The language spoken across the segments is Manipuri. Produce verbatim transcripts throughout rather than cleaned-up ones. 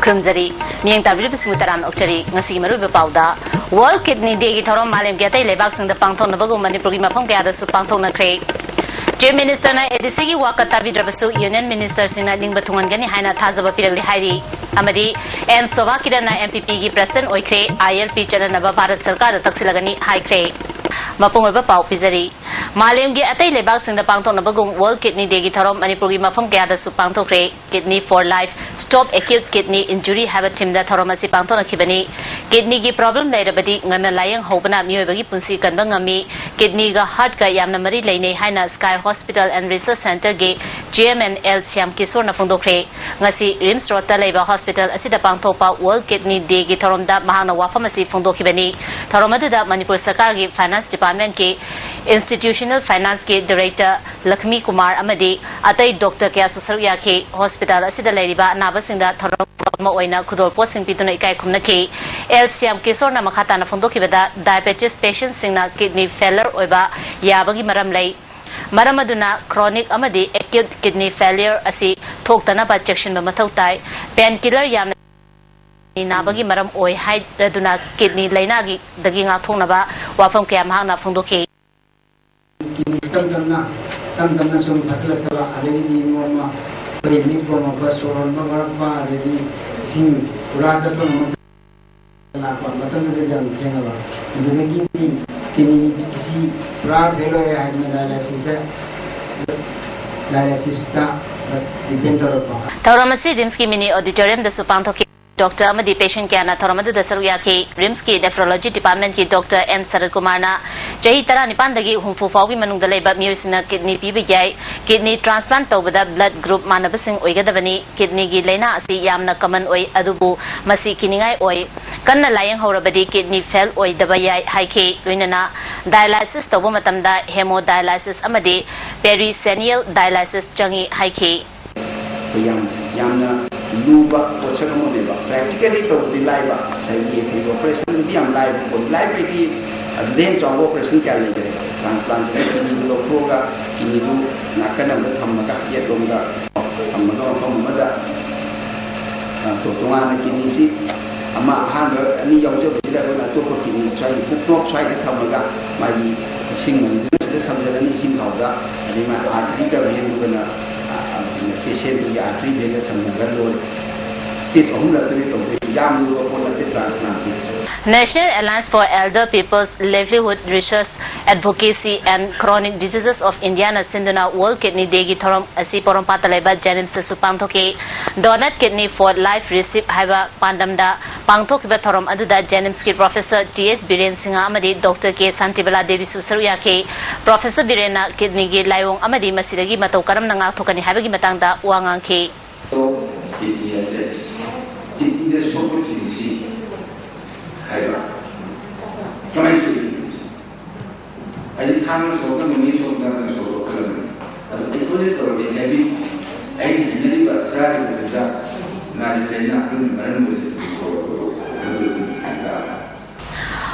ꯈꯨꯔꯨꯝꯖꯔꯤ꯫ ꯃꯤꯠꯌꯦꯡ ꯇꯥꯕꯤꯔꯤꯕꯁꯤꯡꯕꯨ ꯇꯔꯥꯝꯅ ꯑꯣꯛꯆꯔꯤ꯫ ꯉꯁꯤꯒꯤ ꯃꯔꯨꯑꯣꯏꯕ ꯄꯥꯎꯗ, World Kidney Day ꯒꯤ ꯊꯧꯔꯝ ꯃꯥꯂꯦꯝꯒꯤ ꯑꯇꯩ ꯂꯩꯕꯥꯛꯁꯤꯡꯗ ꯄꯥꯡꯊꯣꯛꯅꯕꯒꯨꯝ ꯃꯅꯤꯄꯨꯔꯒꯤ ꯃꯐꯝ ꯀꯌꯥꯗꯁꯨ ꯄꯥꯡꯊꯣꯛꯅꯈ꯭ꯔꯦ꯫ Chief Minister ꯅ A D C ꯒꯤ ꯋꯥꯀꯠ ꯇꯥꯕꯤꯗ꯭ꯔꯕꯁꯨ Union Minister ꯁꯤꯡꯅ ꯅꯤꯡꯕ ꯊꯨꯡꯍꯟꯒꯅꯤ ꯍꯥꯏꯅ ꯊꯥꯖꯕ ꯄꯤꯔꯛꯂꯤ ꯍꯥꯏꯔꯤ꯫ ꯑꯃꯗꯤ N Sobha ꯀꯤꯔꯟꯅ M P P ꯒꯤ President ꯑꯣꯏꯈ꯭ꯔꯦ, I L P ꯆꯠꯅꯅꯕ ꯚꯥꯔꯠ ꯁꯔꯀꯥꯔꯗ ꯇꯛꯁꯤꯜꯂꯒꯅꯤ ꯍꯥꯏꯈ꯭ꯔꯦ꯫ ꯃꯄꯨꯡ ꯑꯣꯏꯕ ꯄꯥꯎ ꯄꯤꯖꯔꯤ꯫ ꯃꯥꯂꯦꯝꯒꯤ ꯑꯇꯩ ꯂꯩꯕꯥꯛꯁꯤꯡꯗ ꯄꯥꯡꯊꯣꯛꯅꯕꯒꯨꯝ World Kidney Day ꯒꯤ ꯊꯧꯔꯝ ꯃꯅꯤꯄꯨꯔꯒꯤ ꯃꯐꯝ ꯀꯌꯥꯗꯁꯨ ꯄꯥꯡꯊꯣꯛꯈ꯭ꯔꯦ꯫ Kidney for Life, Stop Acute Kidney Injury ꯍꯥꯏꯕ theme ꯗ ꯊꯧꯔꯝ ꯑꯁꯤ ꯄꯥꯡꯊꯣꯛꯅꯈꯤꯕꯅꯤ꯫ Kidney ꯒꯤ problem ꯂꯩꯔꯕꯗꯤ ꯉꯟꯅ ꯂꯥꯌꯦꯡ ꯍꯧꯕꯅ ꯃꯤꯑꯣꯏꯕꯒꯤ ꯄꯨꯟꯁꯤ ꯀꯟꯕ ꯉꯝꯃꯤ꯫ Kidney ꯒ heart ꯀ ꯌꯥꯝꯅ ꯃꯔꯤ ꯂꯩꯅꯩ ꯍꯥꯏꯅ Sky Hospital and Research Center ꯒꯤ Chairman L ꯁ꯭ꯌꯥꯝ ꯀꯤꯁꯣꯔꯅ ꯐꯣꯡꯗꯣꯛꯈ꯭ꯔꯦ꯫ ꯉꯁꯤ RIMS Road ꯇ ꯂꯩꯕ hospital ꯑꯁꯤꯗ ꯄꯥꯡꯊꯣꯛꯄ World Kidney Day ꯒꯤ ꯊꯧꯔꯝꯗ ꯃꯍꯥꯛꯅ ꯋꯥꯐꯝ ꯑꯁꯤ ꯐꯣꯡꯗꯣꯛꯈꯤꯕꯅꯤ꯫ ꯊꯧꯔꯝ ꯑꯗꯨꯗ ꯃꯅꯤꯄꯨꯔ ꯁꯔꯀꯥꯔꯒꯤ Finance Department ꯀꯤ Institutional Finance ꯀꯤ Director ꯂꯛꯁꯃꯤ ꯀꯨꯃꯥꯔ ꯑꯃꯗꯤ ꯑꯇꯩ doctor ꯀꯌꯥꯁꯨ ꯁꯔꯨꯛ ꯌꯥꯈꯤ꯫ Hospital ꯑꯁꯤꯗ ꯂꯩꯔꯤꯕ ꯑꯅꯥꯕꯁꯤꯡꯗ ꯊꯧꯔꯝ ꯑꯃ ꯑꯣꯏꯅ ꯈꯨꯗꯣꯜꯄꯣꯠꯁꯤꯡ ꯄꯤꯗꯨꯅ ꯏꯀꯥꯏ ꯈꯨꯝꯅꯈꯤ꯫ L ꯁ꯭ꯌꯥꯝ ꯀꯤꯁꯣꯔꯅ ꯃꯈꯥ ꯇꯥꯅ ꯐꯣꯡꯗꯣꯛꯈꯤꯕꯗ, diabetes patient ꯁꯤꯡꯅ kidney failure ꯑꯣꯏꯕ ꯌꯥꯕꯒꯤ ꯃꯔꯝ ꯂꯩ꯫ ꯃꯔꯝ ꯑꯗꯨꯅ chronic ꯑꯃꯗꯤ acute kidney failure ꯑꯁꯤ ꯊꯣꯛꯇꯅꯕ ꯆꯦꯛꯁꯤꯟꯕ ꯃꯊꯧ ꯇꯥꯏ꯫ Painkiller ꯌꯥꯝꯅ ꯅꯥꯕꯒꯤ ꯃꯔꯝ ꯑꯣꯏ ꯍꯥꯏꯔꯗꯨꯅ kidney ꯂꯥꯏꯅꯥꯒꯤꯗꯒꯤ ꯉꯥꯛꯊꯣꯛꯅꯕ ꯋꯥꯐꯝ ꯀꯌꯥ ꯃꯍꯥꯛꯅ ꯐꯣꯡꯗꯣꯛꯈꯤ꯫ Kidney ꯇꯞ ꯇꯞꯅ, ꯇꯞ ꯇꯞꯅ ꯁꯨꯝ ꯐꯠꯁꯤꯜꯂꯛꯇꯕ, ꯑꯗꯒꯤꯗꯤ ꯅꯣꯡꯃ ꯑꯩꯈꯣꯏ ꯃꯤꯠ ꯄꯣꯝꯃꯛꯄ, ꯁꯣꯔ ꯍꯣꯟꯕ ꯋꯥꯔꯛꯄ, ꯑꯗꯒꯤ ꯏꯁꯤꯡ ꯄꯨꯔꯥ ꯆꯠꯄ ꯉꯝꯃꯛꯇꯕ ꯂꯥꯛꯄ ꯃꯇꯝꯗꯨꯗ ꯌꯥꯝ ꯊꯦꯡꯉꯕ꯫ ꯑꯗꯨꯗꯒꯤꯗꯤ kidney ꯁꯤ ꯄꯨꯔꯥ fail ꯑꯣꯏꯔꯦ ꯍꯥꯏꯗꯅ dialysis ꯇ, dialysis ꯇ depend ꯇꯧꯔꯛꯄ꯫ ꯊꯧꯔꯝ ꯑꯁꯤ RIMS ꯀꯤ mini auditorium ꯗꯁꯨ ꯄꯥꯡꯊꯣꯛꯈꯤ꯫ Doctor ꯑꯃꯗꯤ patient ꯀꯌꯥꯅ ꯊꯧꯔꯝ ꯑꯗꯨꯗ ꯁꯔꯨꯛ ꯌꯥꯈꯤ꯫ RIMS ꯀꯤ Nephrology Department ꯀꯤ Doctor N ꯁꯔꯠ ꯀꯨꯃꯥꯔꯅ, ꯆꯍꯤ ꯇꯔꯥꯅꯤꯄꯥꯟꯗꯒꯤ ꯍꯨꯝꯐꯨ ꯐꯥꯎꯒꯤ ꯃꯅꯨꯡꯗ ꯂꯩꯕ ꯃꯤꯑꯣꯏꯁꯤꯡꯅ kidney ꯄꯤꯕ ꯌꯥꯏ꯫ Kidney transplant ꯇꯧꯕꯗ blood group ꯃꯥꯟꯅꯕꯁꯤꯡ ꯑꯣꯏꯒꯗꯕꯅꯤ꯫ Kidney ꯒꯤ ꯂꯥꯏꯅꯥ ꯑꯁꯤ ꯌꯥꯝꯅ common ꯑꯣꯏ, ꯑꯗꯨꯕꯨ ꯃꯁꯤ ꯀꯤꯅꯤꯡꯉꯥꯏ ꯑꯣꯏ꯫ ꯀꯟꯅ ꯂꯥꯌꯦꯡꯍꯧꯔꯕꯗꯤ kidney fail ꯑꯣꯏꯗꯕ ꯌꯥꯏ ꯍꯥꯏꯈꯤ꯫ ꯂꯣꯏꯅꯅ dialysis ꯇꯧꯕ ꯃꯇꯝꯗ hemodialysis ꯑꯃꯗꯤ peritoneal dialysis ꯆꯪꯏ ꯍꯥꯏꯈꯤ꯫ ꯑꯩꯈꯣꯏ ꯌꯥꯝ, ꯌꯥꯝꯅ ꯂꯨꯕ ꯄꯣꯠꯁꯛ ꯑꯃꯅꯦꯕ꯫ Practically ꯇꯧꯕꯗꯤ ꯂꯥꯏꯕ, ꯉꯁꯥꯏꯒꯤ ꯑꯩꯈꯣꯏꯒꯤ operation ꯗꯤ ꯌꯥꯝ ꯂꯥꯏꯕ ꯄꯣꯠ, ꯂꯥꯏꯕꯩꯗꯤ ꯑꯗꯨꯗꯩ ꯍꯦꯟꯅ ꯆꯥꯎꯕ operation ꯀꯌꯥ ꯂꯩꯈ꯭ꯔꯦꯕ꯫ Transplant ꯇꯨꯗꯤ kidney ꯗꯨ ꯂꯧꯊꯣꯛꯑꯒ kidney ꯗꯨ ꯅꯥꯀꯟ ꯑꯃꯗ ꯊꯝꯃꯒ, ꯌꯦꯠꯂꯣꯝꯗ ꯊꯝꯃꯒ, ꯃꯐꯝ ꯑꯃꯗ ꯑ, ꯇꯣ-, ꯇꯣꯉꯥꯟꯅ ꯀꯤꯠꯅꯤꯁꯤ ꯑꯃ ꯑꯍꯥꯟꯕ ꯑꯅꯤ ꯌꯥꯎꯖꯕꯁꯤꯗ ꯑꯩꯈꯣꯏꯅ ꯑꯇꯣꯞꯄ ꯀꯤꯠꯅꯤ ꯁ꯭ꯋꯥꯏꯒꯤ ꯄꯨꯛꯅꯣꯛ ꯁ꯭ꯋꯥꯏꯗ ꯊꯝꯃꯒ ꯃꯥꯒꯤ ꯏꯁꯤꯡ ꯃꯅꯤꯗꯨꯅ ꯁꯤꯗ ꯁꯝꯖꯜꯂꯅꯤ, ꯏꯁꯤꯡ ꯈꯥꯎꯗ꯫ ꯑꯗꯩ ꯃꯥ ꯑꯥꯔꯇꯔꯤꯒ ꯚꯦꯟꯗꯨꯒꯅ, ꯑ, ꯑ, ꯄꯦꯁꯦꯟꯗꯨꯒꯤ ꯑꯥꯔꯇꯔꯤ ꯚꯦꯟꯗ ꯁꯝꯅꯔꯒ ꯂꯣꯏꯔꯦ꯫ ꯁ꯭ꯇꯦꯖ ꯑꯍꯨꯝꯂꯛꯇꯅꯤ ꯇꯧꯗꯣꯏꯁꯤ꯫ ꯌꯥꯝ ꯂꯨꯕ ꯄꯣꯠ ꯅꯠꯇꯦ ꯇ꯭ꯔꯥꯟꯁꯄ꯭ꯂꯥꯟꯠꯇꯤ꯫ National Alliance for Elder People's Livelihood, Research, Advocacy and Chronic Diseases of Indiaꯅ ꯁꯤꯟꯗꯨꯅ World Kidney Dayꯒꯤ ꯊꯧꯔꯝ ꯑꯁꯤ ꯄꯣꯔꯣꯝꯄꯥꯠꯇ ꯂꯩꯕ JNIMSꯇꯁꯨ ꯄꯥꯡꯊꯣꯛꯈꯤ꯫ Donate Kidney for Life Receive ꯍꯥꯏꯕ ꯄꯥꯟꯗꯝꯗ ꯄꯥꯡꯊꯣꯛꯈꯤꯕ ꯊꯧꯔꯝ ꯑꯗꯨꯗ JNIMSꯀꯤ Professor T S Biren Singh ꯑꯃꯗꯤ Doctor K ꯁꯥꯟꯇꯤꯕꯂꯥ ꯗꯦꯕꯤꯁꯨ ꯁꯔꯨꯛ ꯌꯥꯈꯤ꯫ Professor ꯕꯤꯔꯦꯟꯅ ꯀꯤꯠꯅꯤꯒꯤ ꯂꯥꯏꯑꯣꯡ ꯑꯃꯗꯤ ꯃꯁꯤꯗꯒꯤ ꯃꯇꯧ ꯀꯔꯝꯅ ꯉꯥꯛꯊꯣꯛꯀꯅꯤ ꯍꯥꯏꯕꯒꯤ ꯃꯇꯥꯡꯗ ꯋꯥ ꯉꯥꯡꯈꯤ꯫ ꯀꯤꯠꯅꯤꯗ ꯁꯣꯛꯄꯁꯤꯡꯁꯤ ꯍꯥꯏꯕ ꯀꯃꯥꯏꯅ ꯁꯣꯛꯏ? ꯍꯥꯏꯗꯤ ꯊꯥꯡꯅ ꯁꯣꯛꯂꯝꯃꯅꯤ, ꯁꯣꯛꯅꯕꯅ ꯁꯣꯛꯂꯛꯂꯝꯃꯅꯤ꯫ ꯑꯗꯨ ꯑꯩꯈꯣꯏꯅ ꯇꯧꯔꯗꯤ ꯍꯦꯕꯤꯠ, ꯑꯩꯅ ꯍꯩꯅꯔꯤꯕ ꯆꯥꯔꯤꯕ ꯆꯤꯟꯖꯥꯛ, ꯅꯥꯔꯤꯕ ꯂꯥꯏꯅꯥ ꯑꯗꯨꯅ ꯃꯔꯝ ꯑꯣꯏꯗꯨꯅ ꯁꯣꯛꯂꯛꯄꯗꯣ ꯃꯗꯨ ꯑꯗꯨꯝ ꯊꯤꯡ ꯇꯥꯕꯅꯤ꯫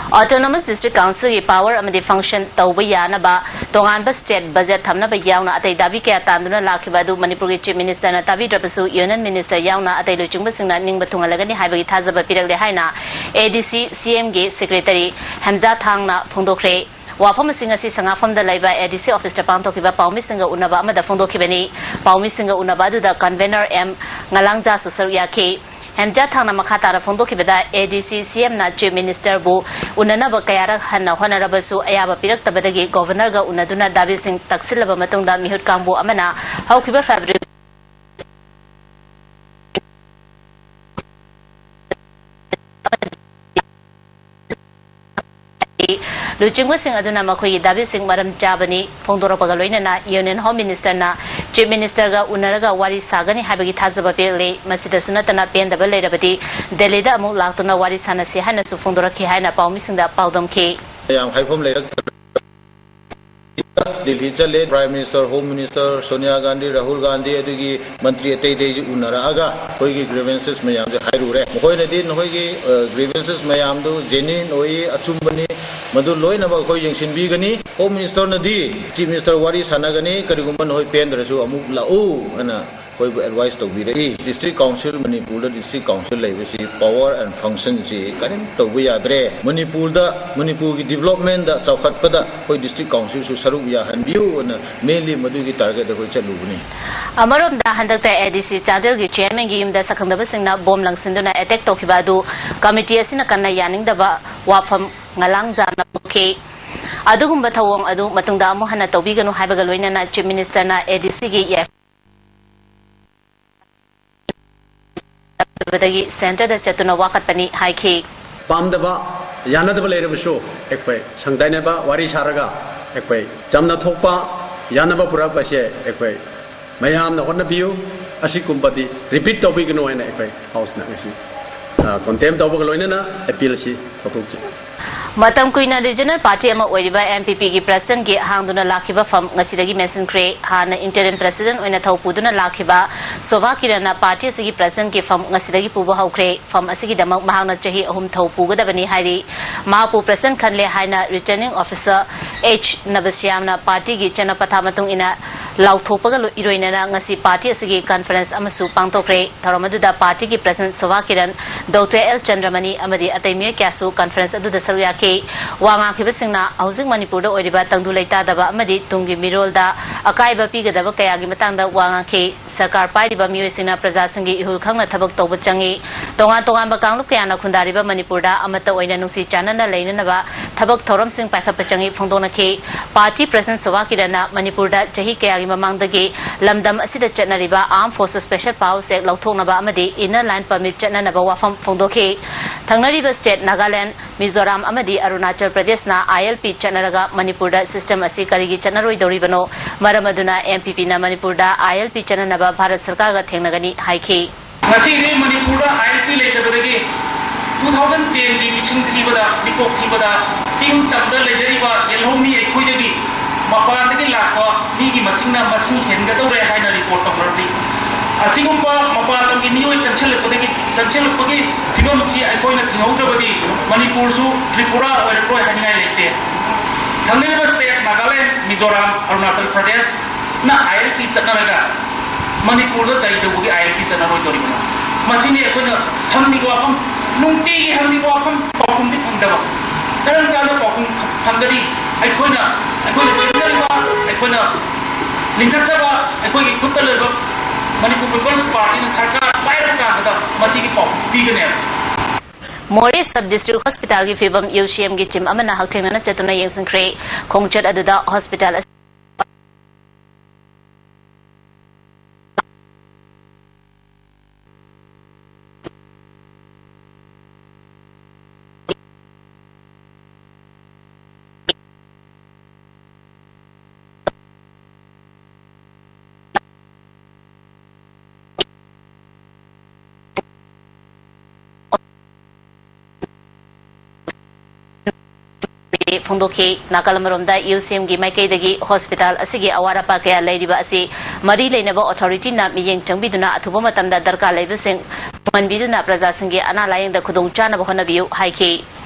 Autonomous District Councilꯒꯤ power ꯑꯃꯗꯤ function ꯇꯧꯕ ꯌꯥꯅꯕ ꯇꯣꯉꯥꯟꯕ state budget ꯊꯝꯅꯕ ꯌꯥꯎꯅ ꯑꯇꯩ ꯗꯥꯕꯤ ꯀꯌꯥ ꯇꯥꯟꯗꯨꯅ ꯂꯥꯛꯈꯤꯕ ꯑꯗꯨ ꯃꯅꯤꯄꯨꯔꯒꯤ Chief Ministerꯅ ꯇꯥꯕꯤꯗ꯭ꯔꯕꯁꯨ Union Minister ꯌꯥꯎꯅ ꯑꯇꯩ ꯂꯨꯆꯤꯡꯕꯁꯤꯡꯅ ꯅꯤꯡꯕ ꯊꯨꯡꯍꯜꯂꯒꯅꯤ ꯍꯥꯏꯕꯒꯤ ꯊꯥꯖꯕ ꯄꯤꯔꯛꯂꯦ ꯍꯥꯏꯅ ADC CMꯒꯤ Secretary ꯍꯦꯝꯖꯥ ꯊꯥꯡꯅ ꯐꯣꯡꯗꯣꯛꯈ꯭ꯔꯦ꯫ ꯋꯥꯐꯝ ꯑꯁꯤ ꯉꯁꯤ ꯁꯉꯥꯐꯝꯗ ꯂꯩꯕ ADC officeꯇ ꯄꯥꯡꯊꯣꯛꯈꯤꯕ ꯄꯥꯎꯃꯤꯁꯤꯡꯒ ꯎꯅꯕ ꯑꯃꯗ ꯐꯣꯡꯗꯣꯛꯈꯤꯕꯅꯤ꯫ ꯄꯥꯎꯃꯤꯁꯤꯡꯒ ꯎꯅꯕ ꯑꯗꯨꯗ convener M ꯉꯂꯥꯡꯖꯥꯁꯨ ꯁꯔꯨꯛ ꯌꯥꯈꯤ꯫ ꯍꯦꯝꯖꯥ ꯊꯥꯡꯅ ꯃꯈꯥ ꯇꯥꯅ ꯐꯣꯡꯗꯣꯛꯈꯤꯕꯗ, ADC CMꯅ Chief Ministerꯕꯨ ꯎꯅꯅꯕ ꯀꯌꯥꯔꯛ ꯍꯟꯅ ꯍꯣꯠꯅꯔꯕꯁꯨ ꯑꯌꯥꯕ ꯄꯤꯔꯛꯇꯕꯗꯒꯤ Governorꯒ ꯎꯅꯗꯨꯅ ꯗꯥꯕꯤꯁꯤꯡ ꯇꯛꯁꯤꯜꯂꯕ ꯃꯇꯨꯡꯗ ꯃꯤꯍꯨꯠ ꯀꯥꯡꯕꯨ ꯑꯃꯅ ꯍꯧꯈꯤꯕ February ꯂꯨꯆꯤꯡꯕꯁꯤꯡ ꯑꯗꯨꯅ ꯃꯈꯣꯏꯒꯤ ꯗꯥꯕꯤꯁꯤꯡ ꯃꯔꯝ ꯆꯥꯕꯅꯤ ꯐꯣꯡꯗꯣꯔꯛꯄꯒ ꯂꯣꯏꯅꯅ Union Home Ministerꯅ Chief Ministerꯒ ꯎꯅꯔꯒ ꯋꯥꯔꯤ ꯁꯥꯒꯅꯤ ꯍꯥꯏꯕꯒꯤ ꯊꯥꯖꯕ ꯄꯤꯔꯛꯂꯤ꯫ ꯃꯁꯤꯗꯁꯨ ꯅꯠꯇꯅ ꯄꯦꯟꯗꯕ ꯂꯩꯔꯕꯗꯤ ꯗꯦꯜꯂꯤꯗ ꯑꯃꯨꯛ ꯂꯥꯛꯇꯨꯅ ꯋꯥꯔꯤ ꯁꯥꯟꯅꯁꯤ ꯍꯥꯏꯅꯁꯨ ꯐꯣꯡꯗꯣꯔꯛꯈꯤ ꯍꯥꯏꯅ ꯄꯥꯎꯃꯤꯁꯤꯡꯗ ꯄꯥꯎꯗꯝꯈꯤ꯫ ꯌꯥꯝ ꯍꯥꯏꯐꯝ ꯂꯩꯔꯛꯇ꯭ꯔꯦ꯫ ꯗꯤꯜꯂꯤ ꯆꯠꯂꯦ, Prime Minister, Home Minister Sonia Gandhi, Rahul Gandhi, ꯑꯗꯨꯒꯤ ꯃꯟꯇ꯭ꯔꯤ ꯑꯇꯩ ꯑꯇꯩꯁꯨ ꯎꯅꯔꯛꯑꯒ ꯑꯩꯈꯣꯏꯒꯤ grievances ꯃꯌꯥꯝꯁꯦ ꯍꯥꯏꯔꯨꯔꯦ꯫ ꯃꯈꯣꯏꯅꯗꯤ ꯅꯈꯣꯏꯒꯤ, ꯑ, grievances ꯃꯌꯥꯝꯗꯨ genuine ꯑꯣꯏ, ꯑꯆꯨꯝꯕꯅꯤ, ꯃꯗꯨ ꯂꯣꯏꯅꯃꯛ ꯑꯩꯈꯣꯏ ꯌꯦꯡꯁꯤꯟꯕꯤꯒꯅꯤ꯫ Home Ministerꯅꯗꯤ Chief Minister ꯋꯥꯔꯤ ꯁꯥꯟꯅꯒꯅꯤ, ꯀꯔꯤꯒꯨꯝꯕ ꯅꯈꯣꯏ ꯄꯦꯟꯗ꯭ꯔꯁꯨ ꯑꯃꯨꯛ ꯂꯥꯛꯎ ꯍꯥꯏꯅ ꯑꯩꯈꯣꯏꯕꯨ ꯑꯦꯗꯚꯥꯏꯁ ꯇꯧꯕꯤꯔꯛꯏ꯫ ꯗꯤꯁꯇ꯭ꯔꯤꯛ ꯀꯥꯎꯟꯁꯤꯜ, ꯃꯅꯤꯄꯨꯔꯗ ꯗꯤꯁꯇ꯭ꯔꯤꯛ ꯀꯥꯎꯟꯁꯤꯜ ꯂꯩꯕꯁꯤ ꯄꯋꯥꯔ ꯑꯦꯟ ꯐꯪꯁꯟꯁꯤ ꯀꯔꯤꯝ ꯇꯧꯕ ꯌꯥꯗ꯭ꯔꯦ꯫ ꯃꯅꯤꯄꯨꯔꯗ, ꯃꯅꯤꯄꯨꯔꯒꯤ ꯗꯤꯕ꯭ꯂꯞꯃꯦꯟꯗ, ꯆꯥꯎꯈꯠꯄꯗ ꯑꯩꯈꯣꯏ ꯗꯤꯁꯇ꯭ꯔꯤꯛ ꯀꯥꯎꯟꯁꯤꯜꯁꯨ ꯁꯔꯨꯛ ꯌꯥꯍꯟꯕꯤꯌꯨ ꯑꯅ ꯃꯦꯟꯂꯤ ꯃꯗꯨꯒꯤ ꯇꯥꯔꯒꯦꯠ ꯑꯩꯈꯣꯏ ꯆꯠꯂꯨꯕꯅꯤ꯫ ꯑꯃꯔꯣꯝꯗ, ꯍꯟꯗꯛꯇ ꯑꯦ ꯗꯤ ꯁꯤ ꯆꯥꯟꯗꯦꯜꯒꯤ ꯆꯤꯌꯔꯃꯦꯟꯒꯤ ꯌꯨꯝꯗ ꯁꯛꯈꯪꯗꯕꯁꯤꯡꯅ ꯕꯣꯝ ꯂꯪꯁꯤꯟꯗꯨꯅ ꯑꯦꯇꯦꯛ ꯇꯧꯈꯤꯕ ꯑꯗꯨ ꯀꯃꯤꯇꯤ ꯑꯁꯤꯅ ꯀꯟꯅ ꯌꯥꯅꯤꯡꯗꯕ ꯋꯥꯐꯝ ꯉꯂꯥꯡꯖꯥꯅ ꯐꯣꯡꯈꯤ꯫ ꯑꯗꯨꯒꯨꯝꯕ ꯊꯧꯑꯣꯡ ꯑꯗꯨ ꯃꯇꯨꯡꯗ ꯑꯃꯨꯛ ꯍꯟꯅ ꯇꯧꯕꯤꯒꯅꯨ ꯍꯥꯏꯕꯒ ꯂꯣꯏꯅꯅ ꯆꯤꯐ ꯃꯤꯅꯤꯁꯇꯔꯅ ꯑꯦ ꯗꯤ ꯁꯤꯒꯤ ꯌꯥꯏꯐ ꯗꯒꯤ ꯁꯦꯟꯇꯔꯗ ꯆꯠꯇꯨꯅ ꯋꯥꯀꯠꯄꯅꯤ ꯍꯥꯏꯈꯤ꯫ ꯄꯥꯝꯗꯕ, ꯌꯥꯅꯗꯕ ꯂꯩꯔꯕꯁꯨ ꯑꯩꯈꯣꯏ ꯁꯪꯗꯥꯏꯅꯕ, ꯋꯥꯔꯤ ꯁꯥꯔꯒ ꯑꯩꯈꯣꯏ ꯆꯝꯅ ꯊꯣꯛꯄ ꯌꯥꯅꯕ ꯄꯨꯔꯛꯄꯁꯦ ꯑꯩꯈꯣꯏ ꯃꯌꯥꯝꯅ ꯍꯣꯠꯅꯕꯤꯌꯨ꯫ ꯑꯁꯤꯒꯨꯝꯕꯗꯤ ꯔꯤꯄꯤꯠ ꯇꯧꯕꯤꯒꯅꯨ ꯍꯥꯏꯅ ꯑꯩꯈꯣꯏ ꯍꯥꯎꯁꯅ ꯉꯁꯤ, ꯑ, ꯀꯣꯟꯇꯦꯝ ꯇꯧꯕꯒ ꯂꯣꯏꯅꯅ ꯑꯦꯄꯤꯜꯁꯤ ꯂꯧꯊꯣꯛꯆꯩ꯫ ꯃꯇꯝ ꯀꯨꯏꯅ ꯔꯤꯖꯅꯦꯜ ꯄꯥꯔꯇꯤ ꯑꯃ ꯑꯣꯏꯔꯤꯕ ꯑꯦꯝ ꯄꯤ ꯄꯤꯒꯤ ꯄ꯭ꯔꯁꯤꯗꯦꯟꯠꯀꯤ ꯍꯥꯡꯗꯨꯅ ꯂꯥꯛꯈꯤꯕ ꯐꯝ ꯉꯁꯤꯗꯒꯤ ꯃꯦꯟꯁꯤꯟꯈ꯭ꯔꯦ꯫ ꯍꯥꯟꯅ ꯏꯟꯇꯔꯤꯝ ꯄ꯭ꯔꯁꯤꯗꯦꯟꯠ ꯑꯣꯏꯅ ꯊꯧ ꯄꯨꯗꯨꯅ ꯂꯥꯛꯈꯤꯕ ꯁꯣꯚꯥ ꯀꯤꯔꯟꯅ ꯄꯥꯔꯇꯤ ꯑꯁꯤꯒꯤ ꯄ꯭ꯔꯁꯤꯗꯦꯟꯠꯀꯤ ꯐꯝ ꯉꯁꯤꯗꯒꯤ ꯄꯨꯕ ꯍꯧꯈ꯭ꯔꯦ꯫ ꯐꯝ ꯑꯁꯤꯒꯤꯗꯃꯛ ꯃꯍꯥꯛꯅ ꯆꯍꯤ ꯑꯍꯨꯝ ꯊꯧ ꯄꯨꯒꯗꯕꯅꯤ ꯍꯥꯏꯔꯤ꯫ ꯃꯍꯥꯛꯄꯨ ꯄ꯭ꯔꯁꯤꯗꯦꯟꯠ ꯈꯜꯂꯦ ꯍꯥꯏꯅ ꯔꯤꯇꯔꯅꯤꯡ ꯑꯣꯐꯤꯁꯥꯔ ꯑꯦꯆ ꯅꯕꯁ꯭ꯌꯥꯝꯅ ꯄꯥꯔꯇꯤꯒꯤ ꯆꯠꯅ ꯄꯊꯥꯞ ꯃꯇꯨꯡ ꯏꯟꯅ ꯂꯥꯎꯊꯣꯛꯄꯒ ꯂꯣ-, ꯏꯔꯣꯏꯅꯅ ꯉꯁꯤ ꯄꯥꯔꯇꯤ ꯑꯁꯤꯒꯤ ꯀꯟꯐꯔꯦꯟꯁ ꯑꯃꯁꯨ ꯄꯥꯡꯊꯣꯛꯈ꯭ꯔꯦ꯫ ꯊꯧꯔꯝ ꯑꯗꯨꯗ ꯄꯥꯔꯇꯤꯒꯤ president Sobha Kiran, doctor L Chandramani ꯑꯃꯗꯤ ꯑꯇꯩ ꯃꯤꯑꯣꯏ ꯀꯌꯥꯁꯨ ꯀꯟꯐꯔꯦꯟꯁ ꯑꯗꯨꯗ ꯁꯔꯨꯛ ꯌꯥꯈꯤ꯫ ꯋꯥ ꯉꯥꯡꯈꯤꯕꯁꯤꯡꯅ ꯍꯧꯖꯤꯛ ꯃꯅꯤꯄꯨꯔꯗ ꯑꯣꯏꯔꯤꯕ ꯇꯪꯗꯨ ꯂꯩꯇꯥꯗꯕ ꯑꯃꯗꯤ ꯇꯨꯡꯒꯤ ꯃꯤꯔꯣꯜꯗ ꯑꯀꯥꯏꯕ ꯄꯤꯒꯗꯕ ꯀꯌꯥꯒꯤ ꯃꯇꯥꯡꯗ ꯋꯥ ꯉꯥꯡꯈꯤ꯫ ꯁꯔꯀꯥꯔ ꯄꯥꯏꯔꯤꯕ ꯃꯤꯑꯣꯏꯁꯤꯡꯅ ꯄ꯭ꯔꯖꯥꯁꯤꯡꯒꯤ ꯏꯍꯨꯜ ꯈꯪꯅ ꯊꯕꯛ ꯇꯧꯕ ꯆꯪꯏ꯫ ꯇꯣꯉꯥꯟ ꯇꯣꯉꯥꯟꯕ ꯀꯥꯡꯂꯨꯞ ꯀꯌꯥꯅ ꯈꯨꯟꯗꯥꯔꯤꯕ ꯃꯅꯤꯄꯨꯔꯗ ꯑꯃꯠꯇ ꯑꯣꯏꯅ ꯅꯨꯡꯁꯤ ꯆꯥꯟꯅꯅ ꯂꯩꯅꯅꯕ ꯊꯕꯛ ꯊꯧꯔꯝꯁꯤꯡ ꯄꯥꯏꯈꯠꯄ ꯆꯪꯏ ꯐꯣꯡꯗꯣꯛꯅꯈꯤ꯫ ꯄꯥꯔꯇꯤ ꯄ꯭ꯔꯁꯤꯗꯦꯟꯠ ꯁꯣꯚꯥ ꯀꯤꯔꯟꯅ ꯃꯅꯤꯄꯨꯔꯗ ꯆꯍꯤ ꯀꯌꯥꯒꯤ ꯃꯃꯥꯡꯗꯒꯤ ꯂꯝꯗꯝ ꯑꯁꯤꯗ ꯆꯠꯅꯔꯤꯕ Armed Forces Special Powers Act ꯂꯧꯊꯣꯛꯅꯕ ꯑꯃꯗꯤ Inner Line Permit ꯆꯠꯅꯅꯕ ꯋꯥꯐꯝ ꯐꯣꯡꯗꯣꯛꯈꯤ꯫ ꯊꯪꯅꯔꯤꯕ ꯁ꯭ꯇꯦꯠ ꯅꯥꯒꯥꯂꯦꯟꯗ, ꯃꯤꯖꯣꯔꯥꯝ ꯑꯃꯗꯤ ꯑꯔꯨꯅꯥꯆꯜ ꯄ꯭ꯔꯗꯦꯁꯅ ꯑꯥꯏ ꯑꯦꯜ ꯄꯤ ꯆꯠꯅꯔꯒ ꯃꯅꯤꯄꯨꯔꯗ ꯁꯤꯁꯇꯦꯝ ꯑꯁꯤ ꯀꯔꯤꯒꯤ ꯆꯠꯅꯔꯣꯏꯗꯧꯔꯤꯕꯅꯣ? ꯃꯔꯝ ꯑꯗꯨꯅ ꯑꯦꯝ ꯄꯤ ꯄꯤꯅ ꯃꯅꯤꯄꯨꯔꯗ ꯑꯥꯏ ꯑꯦꯜ ꯄꯤ ꯆꯠꯅꯅꯕ ꯚꯥꯔꯠ ꯁꯔꯀꯥꯔꯒ ꯊꯦꯡꯅꯒꯅꯤ ꯍꯥꯏꯈꯤ꯫ ꯉꯁꯤꯗꯤ ꯃꯅꯤꯄꯨꯔꯗ ꯑꯥꯏ ꯑꯦꯜ ꯄꯤ ꯂꯩꯇꯕꯗꯒꯤ two thousand ten ꯒꯤ ꯃꯤꯁꯤꯡ ꯊꯤꯕꯗ, ꯃꯤꯀꯣꯛ ꯊꯤꯕꯗ ꯆꯤꯡ ꯇꯝꯗ ꯂꯩꯖꯔꯤꯕ ꯌꯦꯜꯍꯧꯃꯤ ꯑꯩꯈꯣꯏꯗꯒꯤ ꯃꯄꯥꯟꯗꯒꯤ ꯂꯥꯛꯄ ꯃꯤꯒꯤ ꯃꯁꯤꯡꯅ ꯃꯁꯤꯡ ꯍꯦꯟꯒꯗꯧꯔꯦ ꯍꯥꯏꯅ ꯔꯤꯄꯣꯔꯠ ꯇꯧꯅꯔꯛꯂꯤ꯫ ꯑꯁꯤꯒꯨꯝꯕ ꯃꯄꯥꯟ ꯂꯝꯒꯤ ꯃꯤꯑꯣꯏ ꯆꯪꯁꯤꯜꯂꯛꯄꯗꯒꯤ, ꯆꯪꯁꯤꯜꯂꯛꯄꯒꯤ ꯐꯤꯕꯝꯁꯤ ꯑꯩꯈꯣꯏꯅ ꯊꯤꯡꯍꯧꯗ꯭ꯔꯕꯗꯤ ꯃꯅꯤꯄꯨꯔꯁꯨ ꯇ꯭ꯔꯤꯄꯨꯔꯥ ꯑꯣꯏꯔꯛꯂꯣꯏ ꯍꯥꯏꯅꯤꯡꯉꯥꯏ ꯂꯩꯇꯦ꯫ ꯊꯪꯅꯔꯤꯕ ꯁ꯭ꯇꯦꯠ ꯅꯥꯒꯥꯂꯦꯟꯗ, ꯃꯤꯖꯣꯔꯥꯝ, ꯑꯔꯨꯅꯥꯆꯜ ꯄ꯭ꯔꯗꯦꯁꯅ ꯑꯥꯏ ꯑꯦꯜ ꯄꯤ ꯆꯠꯅꯔꯒ ꯃꯅꯤꯄꯨꯔꯗ ꯀꯔꯤ ꯇꯧꯕꯒꯤ ꯑꯥꯏ ꯑꯦꯜ ꯄꯤ ꯆꯠꯅꯔꯣꯏꯗꯧꯔꯤꯕꯅꯣ? ꯃꯁꯤꯅꯤ ꯑꯩꯈꯣꯏꯅ ꯍꯪꯂꯤꯕ ꯋꯥꯐꯝ, ꯅꯨꯡꯇꯤꯒꯤ ꯍꯪꯂꯤꯕ ꯋꯥꯐꯝ, ꯄꯥꯎꯈꯨꯝꯗꯤ ꯐꯪꯗꯕ꯫ ꯀꯔꯝ ꯀꯥꯟꯗ ꯄꯥꯎꯈꯨꯝ ꯐꯪꯒꯅꯤ? ꯑꯩꯈꯣꯏꯅ, ꯑꯩꯈꯣꯏꯅ ꯁꯦꯝꯖꯔꯤꯕ, ꯑꯩꯈꯣꯏꯅ ꯂꯤꯡꯈꯠꯆꯕ, ꯑꯩꯈꯣꯏꯒꯤ ꯈꯨꯠꯇ ꯂꯩꯕ ꯃꯅꯤꯄꯨꯔ ꯄꯤꯄꯜꯁ ꯄꯥꯔꯇꯤꯅ ꯁꯔꯀꯥꯔ ꯄꯥꯏꯔꯕ ꯀꯥꯟꯗ ꯃꯁꯤꯒꯤ ꯄꯥꯎꯈꯨꯝ ꯄꯤꯒꯅꯦꯕ꯫ ꯃꯣꯔꯦ ꯁꯕ ꯗꯤꯁꯇ꯭ꯔꯤꯛ ꯍꯣꯁꯄꯤꯇꯥꯜꯒꯤ ꯐꯤꯕꯝ ꯌꯨ ꯁꯤ ꯑꯦꯝꯒꯤ ꯇꯤꯝ ꯑꯃꯅ ꯍꯛꯊꯦꯡꯅꯅ ꯆꯠꯇꯨꯅ ꯌꯦꯡꯁꯤꯟꯈ꯭ꯔꯦ꯫ ꯈꯣꯡꯆꯠ ꯑꯗꯨꯗ ꯍꯣꯁꯄꯤꯇꯥꯜ ꯑꯁꯤ ꯐꯣꯡꯗꯣꯛꯈꯤ꯫ ꯅꯥꯀꯜ ꯑꯃꯔꯣꯝꯗ ꯌꯨ ꯁꯤ ꯑꯦꯝꯒꯤ ꯃꯥꯏꯀꯩꯗꯒꯤ ꯍꯣꯁꯄꯤꯇꯥꯜ ꯑꯁꯤꯒꯤ ꯑꯋꯥꯠ ꯑꯄꯥ ꯀꯌꯥ ꯂꯩꯔꯤꯕ ꯑꯁꯤ ꯃꯔꯤ ꯂꯩꯅꯕ ꯑꯣꯊꯣꯔꯤꯇꯤꯅ ꯃꯤꯠꯌꯦꯡ ꯆꯪꯕꯤꯗꯨꯅ ꯑꯊꯨꯕ ꯃꯇꯝꯗ ꯗꯔꯀꯥꯔ ꯂꯩꯕꯁꯤꯡ ꯐꯪꯍꯟꯕꯤꯗꯨꯅ ꯄ꯭ꯔꯖꯥꯁꯤꯡꯒꯤ ꯑꯅꯥ ꯂꯥꯌꯦꯡꯗ ꯈꯨꯗꯣꯡ ꯆꯥꯅꯕ ꯍꯣꯠꯅꯕꯤꯌꯨ ꯍꯥꯏꯈꯤ꯫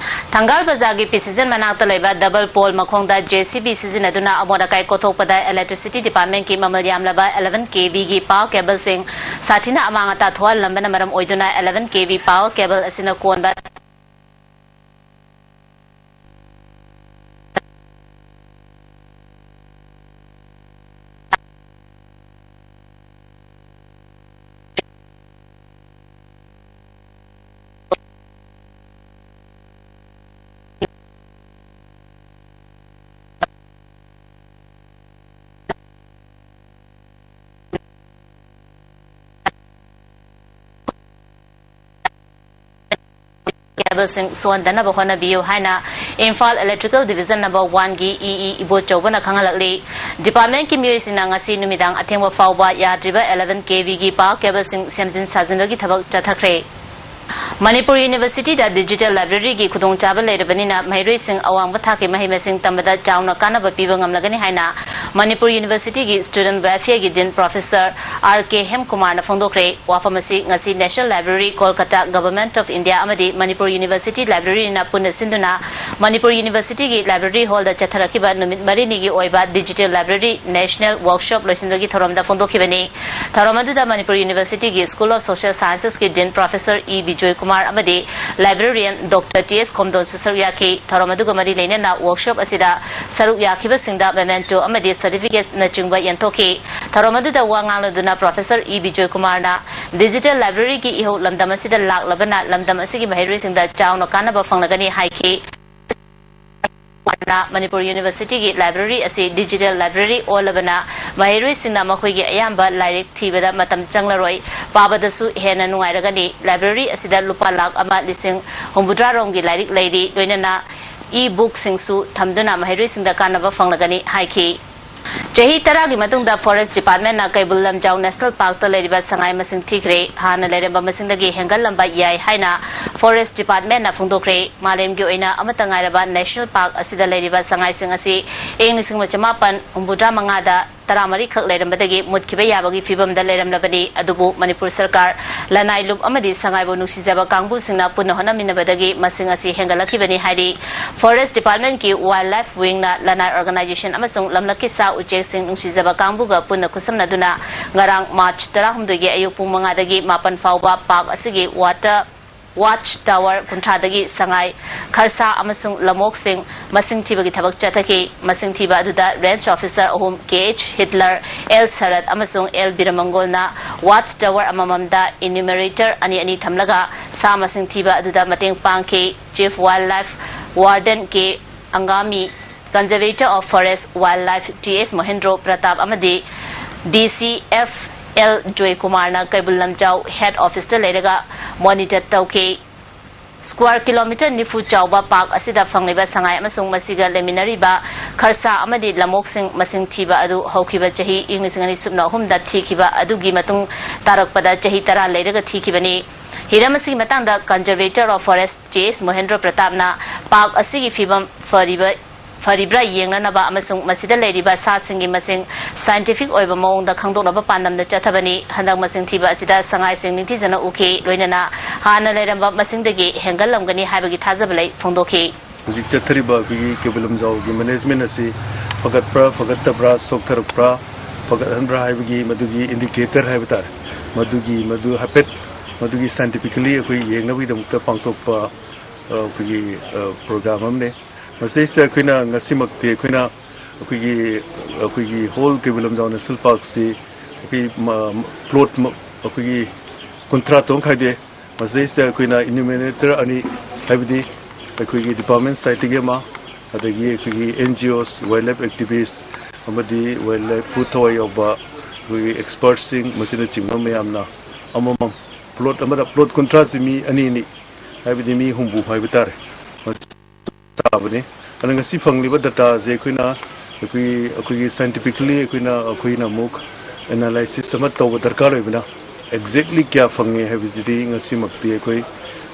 ꯊꯪꯒꯥꯜ ꯕꯖꯥꯔꯒꯤ ꯄꯤ ꯁꯤꯖꯟ ꯃꯅꯥꯛꯇ ꯂꯩꯕ ꯗꯕꯜ ꯄꯣꯜ ꯃꯈꯣꯡꯗ ꯖꯦ ꯁꯤ ꯕꯤ ꯁꯤꯖꯤꯟꯅꯗꯨꯅ ꯑꯃꯣꯠ ꯑꯀꯥꯏ ꯀꯣꯊꯣꯛꯄꯗ ꯏꯂꯦꯛꯇ꯭ꯔꯤꯁꯤꯇꯤ ꯗꯤꯄꯥꯔꯠꯃꯦꯟꯠꯀꯤ ꯃꯃꯜ ꯌꯥꯝꯂꯕ ꯑꯦꯂꯦꯚꯦꯟ ꯀꯦ ꯚꯤꯒꯤ ꯄꯥꯋꯔ ꯀꯦꯕꯜꯁꯤꯡ ꯁꯥꯊꯤꯅ ꯑꯃꯥꯡ ꯑꯇꯥ ꯊꯣꯛꯍꯜꯂꯝꯕꯅ ꯃꯔꯝ ꯑꯣꯏꯗꯨꯅ ꯑꯦꯂꯦꯚꯦꯟ ꯀꯦ ꯚꯤ ꯄꯥꯋꯔ ꯀꯦꯕꯜ ꯑꯁꯤꯅ ꯀꯣꯟꯕ ꯀꯦꯕꯜꯁꯤꯡ ꯁꯣꯛꯍꯟꯗꯅꯕ ꯍꯣꯠꯅꯕꯤꯌꯨ ꯍꯥꯏꯅ ꯏꯝꯐꯥꯜ ꯏꯂꯦꯛꯇ꯭ꯔꯤꯀꯦꯜ ꯗꯤꯚꯤꯖꯟ ꯅꯝꯕꯔ ꯋꯥꯟꯒꯤ ꯏ ꯏ ꯏꯕꯣꯆꯧꯕꯅ ꯈꯪꯍꯜꯂꯛꯂꯤ꯫ ꯗꯤꯄꯥꯔꯠꯃꯦꯟꯠꯀꯤ ꯃꯤꯑꯣꯏꯁꯤꯡꯅ ꯉꯁꯤ ꯅꯨꯃꯤꯗꯥꯡ ꯑꯊꯦꯡꯕ ꯐꯥꯎꯕ ꯌꯥꯗ꯭ꯔꯤꯕ ꯑꯦꯂꯦꯚꯦꯟ ꯀꯦ ꯚꯤꯒꯤ ꯄꯥꯋꯔ ꯀꯦꯕꯜꯁꯤꯡ ꯁꯦꯝꯖꯤꯟ ꯁꯥꯖꯤꯟꯕꯒꯤ ꯊꯕꯛ ꯆꯠꯊꯈ꯭ꯔꯦ꯫ ꯃꯅꯤꯄꯨꯔ ꯌꯨꯅꯤꯚꯔꯁꯤꯇꯤꯗ ꯗꯤꯖꯤꯇꯦꯜ ꯂꯥꯏꯕ꯭ꯔꯦꯔꯤꯒꯤ ꯈꯨꯗꯣꯡꯆꯥꯕ ꯂꯩꯔꯕꯅꯤꯅ ꯃꯍꯩꯔꯣꯏꯁꯤꯡ ꯑꯋꯥꯡꯕ ꯊꯥꯛꯀꯤ ꯃꯍꯩ ꯃꯁꯤꯡ ꯇꯝꯕꯗ ꯆꯥꯎꯅ ꯀꯥꯟꯅꯕ ꯄꯤꯕ ꯉꯝꯂꯒꯅꯤ ꯍꯥꯏꯅ ꯃꯅꯤꯄꯨꯔ ꯌꯨꯅꯤꯚꯔꯁꯤꯇꯤꯒꯤ ꯁ꯭ꯇꯨꯗꯦꯟꯠ ꯋꯦꯜꯐꯤꯌꯔꯒꯤ ꯗꯤꯟ ꯄ꯭ꯔꯣꯐꯦꯁꯔ ꯑꯥꯔ ꯀꯦ ꯍꯦꯝꯀꯨꯃꯥꯔꯅ ꯐꯣꯡꯗꯣꯛꯈ꯭ꯔꯦ꯫ ꯋꯥꯐꯝ ꯑꯁꯤ ꯉꯁꯤ national library, Kolkata, government of India ꯑꯃꯗꯤ ꯃꯅꯤꯄꯨꯔ ꯌꯨꯅꯤꯚꯔꯁꯤꯇꯤ ꯂꯥꯏꯕ꯭ꯔꯦꯔꯤꯅ ꯄꯨꯟꯅ ꯁꯤꯟꯗꯨꯅ ꯃꯅꯤꯄꯨꯔ ꯌꯨꯅꯤꯚꯔꯁꯤꯇꯤꯒꯤ ꯂꯥꯏꯕ꯭ꯔꯦꯔꯤ ꯍꯣꯜꯗ ꯆꯠꯊꯔꯛꯈꯤꯕ ꯅꯨꯃꯤꯠ ꯃꯔꯤꯅꯤꯒꯤ ꯑꯣꯏꯕ ꯗꯤꯖꯤꯇꯦꯜ ꯂꯥꯏꯕ꯭ꯔꯦꯔꯤ ꯅꯦꯁꯅꯦꯜ ꯋꯥꯔꯛꯁꯣꯞ ꯂꯣꯏꯁꯤꯟꯕꯒꯤ ꯊꯧꯔꯝꯗ ꯐꯣꯡꯗꯣꯛꯈꯤꯕꯅꯤ꯫ ꯊꯧꯔꯝ ꯑꯗꯨꯗ ꯃꯅꯤꯄꯨꯔ ꯌꯨꯅꯤꯚꯔꯁꯤꯇꯤꯒꯤ ꯁ꯭ꯀꯨꯜ ꯑꯣꯐ ꯁꯣꯁꯤꯌꯦꯜ ꯁꯥꯏꯟꯁꯦꯁꯀꯤ dean professor E Bijoy Kumar ꯑꯃꯗꯤ ꯂꯥꯏꯕ꯭ꯔꯦꯔꯤꯌꯟ ꯗꯣꯛꯇꯔ ꯇꯤ ꯑꯦꯁ ꯈꯣꯝꯗꯣꯟꯁꯨ ꯁꯔꯨꯛ ꯌꯥꯈꯤ꯫ ꯊꯧꯔꯝ ꯑꯗꯨꯒ ꯃꯔꯤ ꯂꯩꯅꯅ ꯋꯥꯔꯛꯁꯣꯞ ꯑꯁꯤꯗ ꯁꯔꯨꯛ ꯌꯥꯈꯤꯕꯁꯤꯡꯗ ꯃꯦꯃꯦꯟꯇꯣ ꯑꯃꯗꯤ ꯁꯔꯇꯤꯐꯤꯀꯦꯠꯅꯆꯤꯡꯕ ꯌꯦꯟꯊꯣꯛꯈꯤ꯫ ꯊꯧꯔꯝ ꯑꯗꯨꯗ ꯋꯥ ꯉꯥꯡꯂꯗꯨꯅ ꯄ꯭ꯔꯣꯐꯦꯁꯔ ꯏ ꯕꯤꯖꯣꯏ ꯀꯨꯃꯥꯔꯅ ꯗꯤꯖꯤꯇꯦꯜ ꯂꯥꯏꯕ꯭ꯔꯦꯔꯤꯒꯤ ꯏꯍꯧ ꯂꯝꯗꯝ ꯑꯁꯤꯗ ꯂꯥꯛꯂꯕꯅ ꯂꯝꯗꯝ ꯑꯁꯤꯒꯤ ꯃꯍꯩꯔꯣꯏꯁꯤꯡꯗ ꯆꯥꯎꯅ ꯀꯥꯟꯅꯕ ꯐꯪꯂꯒꯅꯤ ꯍꯥꯏꯈꯤ꯫ ꯃꯅꯤꯄꯨꯔ ꯌꯨꯅꯤꯚꯔꯁꯤꯇꯤꯒꯤ ꯂꯥꯏꯕ꯭ꯔꯦꯔꯤ ꯑꯁꯤ ꯗꯤꯖꯤꯇꯦꯜ ꯂꯥꯏꯕ꯭ꯔꯦꯔꯤ ꯑꯣꯜꯂꯕꯅ ꯃꯍꯩꯔꯣꯏꯁꯤꯡꯅ ꯃꯈꯣꯏꯒꯤ ꯑꯌꯥꯝꯕ ꯂꯥꯏꯔꯤꯛ ꯊꯤꯕꯗ ꯃꯇꯝ ꯆꯪꯂꯔꯣꯏ, ꯄꯥꯕꯗꯁꯨ ꯍꯦꯟꯅ ꯅꯨꯡꯉꯥꯏꯔꯒꯅꯤ꯫ ꯂꯥꯏꯕ꯭ꯔꯦꯔꯤ ꯑꯁꯤꯗ ꯂꯨꯄꯥ ꯂꯥꯈ ꯑꯃ ꯂꯤꯁꯤꯡ ꯍꯨꯝꯐꯨꯇꯔꯥ ꯔꯣꯝꯒꯤ ꯂꯥꯏꯔꯤꯛ ꯂꯩꯔꯤ, ꯂꯣꯏꯅꯅ ꯏ ꯕꯨꯛꯁꯤꯡꯁꯨ ꯊꯝꯗꯨꯅ ꯃꯍꯩꯔꯣꯏꯁꯤꯡꯗ ꯀꯥꯟꯅꯕ ꯐꯪꯂꯒꯅꯤ ꯍꯥꯏꯈꯤ꯫ ꯆꯍꯤ ꯇꯔꯥꯒꯤ ꯃꯇꯨꯡꯗ ꯐꯣꯔꯦꯁ ꯗꯤꯄꯥꯔꯠꯃꯦꯟꯠꯅ ꯀꯩꯕꯨꯜ ꯂꯝꯖꯥꯎ ꯅꯦꯁꯅꯦꯜ ꯄꯥꯔꯛꯇ ꯂꯩꯔꯤꯕ ꯁꯉꯥꯏ ꯃꯁꯤꯡ ꯊꯤꯈ꯭ꯔꯦ꯫ ꯍꯥꯟꯅ ꯂꯩꯔꯝꯕ ꯃꯁꯤꯡꯗꯒꯤ ꯍꯦꯟꯒꯠꯂꯝꯕ ꯌꯥꯏ ꯍꯥꯏꯅ ꯐꯣꯔꯦꯁ ꯗꯤꯄꯥꯔꯠꯃꯦꯟꯠꯅ ꯐꯣꯡꯗꯣꯛꯈ꯭ꯔꯦ꯫ ꯃꯥꯂꯦꯝꯒꯤ ꯑꯣꯏꯅ ꯑꯃꯠꯇ ꯉꯥꯏꯔꯕ ꯅꯦꯁꯅꯦꯜ ꯄꯥꯔꯛ ꯑꯁꯤꯗ ꯂꯩꯔꯤꯕ ꯁꯉꯥꯏꯁꯤꯡ ꯑꯁꯤ ꯏꯪ ꯂꯤꯁꯤꯡ ꯑꯃ ꯆꯃꯥꯄꯟ ꯍꯨꯝꯐꯨꯇꯔꯥ ꯃꯉꯥꯗ ꯇꯔꯥꯃꯔꯤꯈꯛ ꯂꯩꯔꯝꯕꯗꯒꯤ ꯃꯨꯠꯈꯤꯕ ꯌꯥꯕꯒꯤ ꯐꯤꯕꯝꯗ ꯂꯩꯔꯝꯂꯕꯅꯤ꯫ ꯑꯗꯨꯕꯨ ꯃꯅꯤꯄꯨꯔ ꯁꯔꯀꯥꯔ, ꯂꯅꯥꯏ ꯂꯨꯞ ꯑꯃꯗꯤ ꯁꯉꯥꯏꯕꯨ ꯅꯨꯡꯁꯤꯖꯕ ꯀꯥꯡꯕꯨꯁꯤꯡꯅ ꯄꯨꯟꯅ ꯍꯣꯠꯅꯃꯤꯟꯅꯕꯗꯒꯤ ꯃꯁꯤꯡ ꯑꯁꯤ ꯍꯦꯟꯒꯠꯂꯛꯈꯤꯕꯅꯤ ꯍꯥꯏꯔꯤ꯫ ꯐꯣꯔꯦꯁ ꯗꯤꯄꯥꯔꯠꯃꯦꯟꯠꯀꯤ ꯋꯥꯏꯜꯗ ꯂꯥꯏꯐ ꯋꯤꯡꯅ ꯂꯅꯥꯏ ꯑꯣꯔꯒꯅꯥꯏꯖꯦꯁꯟ ꯑꯃꯁꯨꯡ ꯂꯝꯂꯛꯀꯤ ꯁꯥ ꯎꯆꯦꯛꯁꯤꯡ ꯅꯨꯡꯁꯤꯖꯕ ꯀꯥꯡꯕꯨꯒ ꯄꯨꯟꯅ ꯈꯨꯠꯁꯝꯅꯗꯨꯅ ꯉꯔꯥꯡ ꯃꯥꯔꯆ ꯇꯔꯥꯍꯨꯝꯗꯣꯏꯒꯤ ꯑꯌꯨꯛ ꯄꯨꯡ ꯃꯉꯥꯗꯒꯤ ꯃꯥꯄꯟ ꯐꯥꯎꯕ ꯄꯥꯔꯛ ꯑꯁꯤꯒꯤ ꯋꯥꯇꯔ ꯋꯥꯆ ꯇꯥꯋꯔ ꯀꯨꯟꯊ꯭ꯔꯥꯗꯒꯤ ꯁꯉꯥꯏ ꯈꯔꯁꯥ ꯑꯃꯁꯨꯡ ꯂꯝꯑꯣꯛꯁꯤꯡ ꯃꯁꯤꯡ ꯊꯤꯕꯒꯤ ꯊꯕꯛ ꯆꯠꯊꯈꯤ꯫ ꯃꯁꯤꯡ ꯊꯤꯕ ꯑꯗꯨꯗ ꯔꯦꯟꯖ ꯑꯣꯐꯤꯁꯔ ꯑꯍꯨꯝ, ꯀꯦ ꯑꯩꯆ ꯍꯤꯠꯂꯔ, ꯑꯦꯜ ꯁꯔꯠ ꯑꯃꯁꯨꯡ ꯑꯦꯜ ꯕꯤꯔꯃꯪꯒꯣꯜꯅ ꯋꯥꯆ ꯇꯥꯋꯔ ꯑꯃꯃꯝꯗ ꯏꯅ꯭ꯌꯨꯃꯔꯦꯇꯔ ꯑꯅꯤ ꯑꯅꯤ ꯊꯝꯂꯒ ꯁꯥ ꯃꯁꯤꯡ ꯊꯤꯕ ꯑꯗꯨꯗ ꯃꯇꯦꯡ ꯄꯥꯡꯈꯤ꯫ Chief wildlife warden K Angami, conservator of forest wildlife T S Mohendro Pratap ꯑꯃꯗꯤ ꯗꯤ ꯁꯤ ꯑꯦꯐ ꯑꯦꯜ ꯖꯣꯏꯀꯨꯃꯥꯔꯅ ꯀꯩꯕꯨꯜ ꯂꯝꯖꯥꯎ ꯍꯦꯗ ꯑꯣꯐꯤꯁꯇ ꯂꯩꯔꯒ ꯃꯣꯅꯤꯇꯔ ꯇꯧꯈꯤ꯫ ꯁ꯭ꯀ꯭ꯋꯥꯔ ꯀꯤꯂꯣꯃꯤꯇꯔ ꯅꯤꯐꯨ ꯆꯥꯎꯕ ꯄꯥꯔꯛ ꯑꯁꯤꯗ ꯐꯪꯂꯤꯕ ꯁꯉꯥꯏ ꯑꯃꯁꯨꯡ ꯃꯁꯤꯒ ꯂꯩꯃꯤꯟꯅꯔꯤꯕ ꯈꯔꯁꯥ ꯑꯃꯗꯤ ꯂꯝꯑꯣꯛꯁꯤꯡ ꯃꯁꯤꯡ ꯊꯤꯕ ꯑꯗꯨ ꯍꯧꯈꯤꯕ ꯆꯍꯤ ꯏꯪ ꯂꯤꯁꯤꯡ ꯑꯅꯤ ꯁꯨꯞꯅ ꯑꯍꯨꯝꯗ ꯊꯤꯈꯤꯕ ꯑꯗꯨꯒꯤ ꯃꯇꯨꯡ ꯇꯥꯔꯛꯄꯗ ꯆꯍꯤ ꯇꯔꯥ ꯂꯩꯔꯒ ꯊꯤꯈꯤꯕꯅꯤ꯫ ꯍꯤꯔꯝ ꯑꯁꯤꯒꯤ ꯃꯇꯥꯡꯗ ꯀꯟꯖꯔꯚꯦꯇꯔ ꯑꯣꯐ ꯐꯣꯔꯦꯁ ꯆꯦ ꯑꯦꯁ ꯃꯣꯍꯦꯟꯗ꯭ꯔꯣ ꯄ꯭ꯔꯇꯥꯞꯅ ꯄꯥꯔꯛ ꯑꯁꯤꯒꯤ ꯐꯤꯕꯝ ꯐꯔꯤꯕ ꯐꯔꯤꯕ꯭ꯔꯥ ꯌꯦꯡꯅꯅꯕ ꯑꯃꯁꯨꯡ ꯃꯁꯤꯗ ꯂꯩꯔꯤꯕ ꯁꯥꯁꯤꯡꯒꯤ ꯃꯁꯤꯡ scientific ꯑꯣꯏꯕ ꯃꯑꯣꯡꯗ ꯈꯪꯗꯣꯛꯅꯕ ꯄꯥꯟꯗꯝꯗ ꯆꯠꯊꯕꯅꯤ꯫ ꯍꯟꯗꯛ ꯃꯁꯤꯡ ꯊꯤꯕ ꯑꯁꯤꯗ ꯁꯉꯥꯏꯁꯤꯡ ꯅꯤꯡꯊꯤꯖꯅ ꯎꯈꯤ, ꯂꯣꯏꯅꯅ ꯍꯥꯟꯅ ꯂꯩꯔꯝꯕ ꯃꯁꯤꯡꯗꯒꯤ ꯍꯦꯟꯒꯠꯂꯝꯒꯅꯤ ꯍꯥꯏꯕꯒꯤ ꯊꯥꯖꯕ ꯂꯩ ꯐꯣꯡꯗꯣꯛꯈꯤ꯫ ꯍꯧꯖꯤꯛ ꯆꯠꯊꯔꯤꯕ ꯑꯩꯈꯣꯏꯒꯤ ꯀꯩꯕꯨꯜ ꯂꯝꯖꯥꯎꯒꯤ management ꯑꯁꯤ ꯐꯒꯠꯄ꯭ꯔꯥ, ꯐꯒꯠꯇꯕ꯭ꯔꯥ, ꯁꯣꯛꯊꯔꯛꯄ꯭ꯔꯥ, ꯐꯒꯠꯍꯟꯕ꯭ꯔꯥ ꯍꯥꯏꯕꯒꯤ ꯃꯗꯨꯒꯤ indicator ꯍꯥꯏꯕ ꯇꯥꯔꯦ, ꯃꯗꯨꯒꯤ, ꯃꯗꯨ ꯍꯥꯏꯐꯦꯠ ꯃꯗꯨꯒꯤ scientifically ꯑꯩꯈꯣꯏ ꯌꯦꯡꯅꯕꯒꯤꯗꯃꯛꯇ ꯄꯥꯡꯊꯣꯛꯄ, ꯑ, ꯑꯩꯈꯣꯏꯒꯤ, ꯑ, program ꯑꯃꯅꯤ꯫ ꯃꯁꯤꯗꯩꯁꯤꯗ ꯑꯩꯈꯣꯏꯅ ꯉꯁꯤꯃꯛꯇꯤ ꯑꯩꯈꯣꯏꯅ ꯑꯩꯈꯣꯏꯒꯤ, ꯑꯩꯈꯣꯏꯒꯤ whole Keibul Lamjao National Park ꯁꯤ ꯑꯩꯈꯣꯏ ꯃ-, plot ꯃ-, ꯑꯩꯈꯣꯏꯒꯤ ꯀꯨꯟꯊ꯭ꯔꯥ ꯇꯔꯨꯛ ꯈꯥꯏꯗꯣꯛꯑꯦ꯫ ꯃꯁꯤꯗꯩꯁꯤꯗ ꯑꯩꯈꯣꯏꯅ enumerator ꯑꯅꯤ, ꯍꯥꯏꯕꯗꯤ ꯑꯩꯈꯣꯏꯒꯤ department side ꯇꯒꯤ ꯑꯃ, ꯑꯗꯒꯤ ꯑꯩꯈꯣꯏꯒꯤ N G Os, wildlife activist ꯑꯃꯗꯤ wildlife ꯄꯨ ꯊꯋꯥꯏ ꯌꯥꯎꯕ ꯑꯩꯈꯣꯏꯒꯤ expert ꯁꯤꯡ, ꯃꯁꯤꯅꯆꯤꯡꯕ ꯃꯌꯥꯝꯅ ꯑꯃꯃꯝ, plot ꯑꯃꯗ plot ꯀꯨꯟꯊ꯭ꯔꯥꯁꯤ ꯃꯤ ꯑꯅꯤ ꯑꯅꯤ, ꯍꯥꯏꯕꯗꯤ ꯃꯤ ꯍꯨꯝꯐꯨ ꯍꯥꯏꯕ ꯇꯥꯔꯦ, ꯃꯁꯤ ꯆꯥꯕꯅꯤ꯫ ꯑꯗꯨꯅ ꯉꯁꯤ ꯐꯪꯂꯤꯕ data ꯁꯦ ꯑꯩꯈꯣꯏꯅ, ꯑꯩꯈꯣꯏꯒꯤ, ꯑꯩꯈꯣꯏꯒꯤ scientifically ꯑꯩꯈꯣꯏꯅ, ꯑꯩꯈꯣꯏꯅ ꯑꯃꯨꯛ analysis ꯑꯃ ꯇꯧꯕ ꯗꯔꯀꯥꯔ ꯑꯣꯏꯕꯅ, exactly ꯀꯌꯥ ꯐꯪꯉꯦ ꯍꯥꯏꯕꯗꯨꯗꯤ ꯉꯁꯤꯃꯛꯇꯤ ꯑꯩꯈꯣꯏ,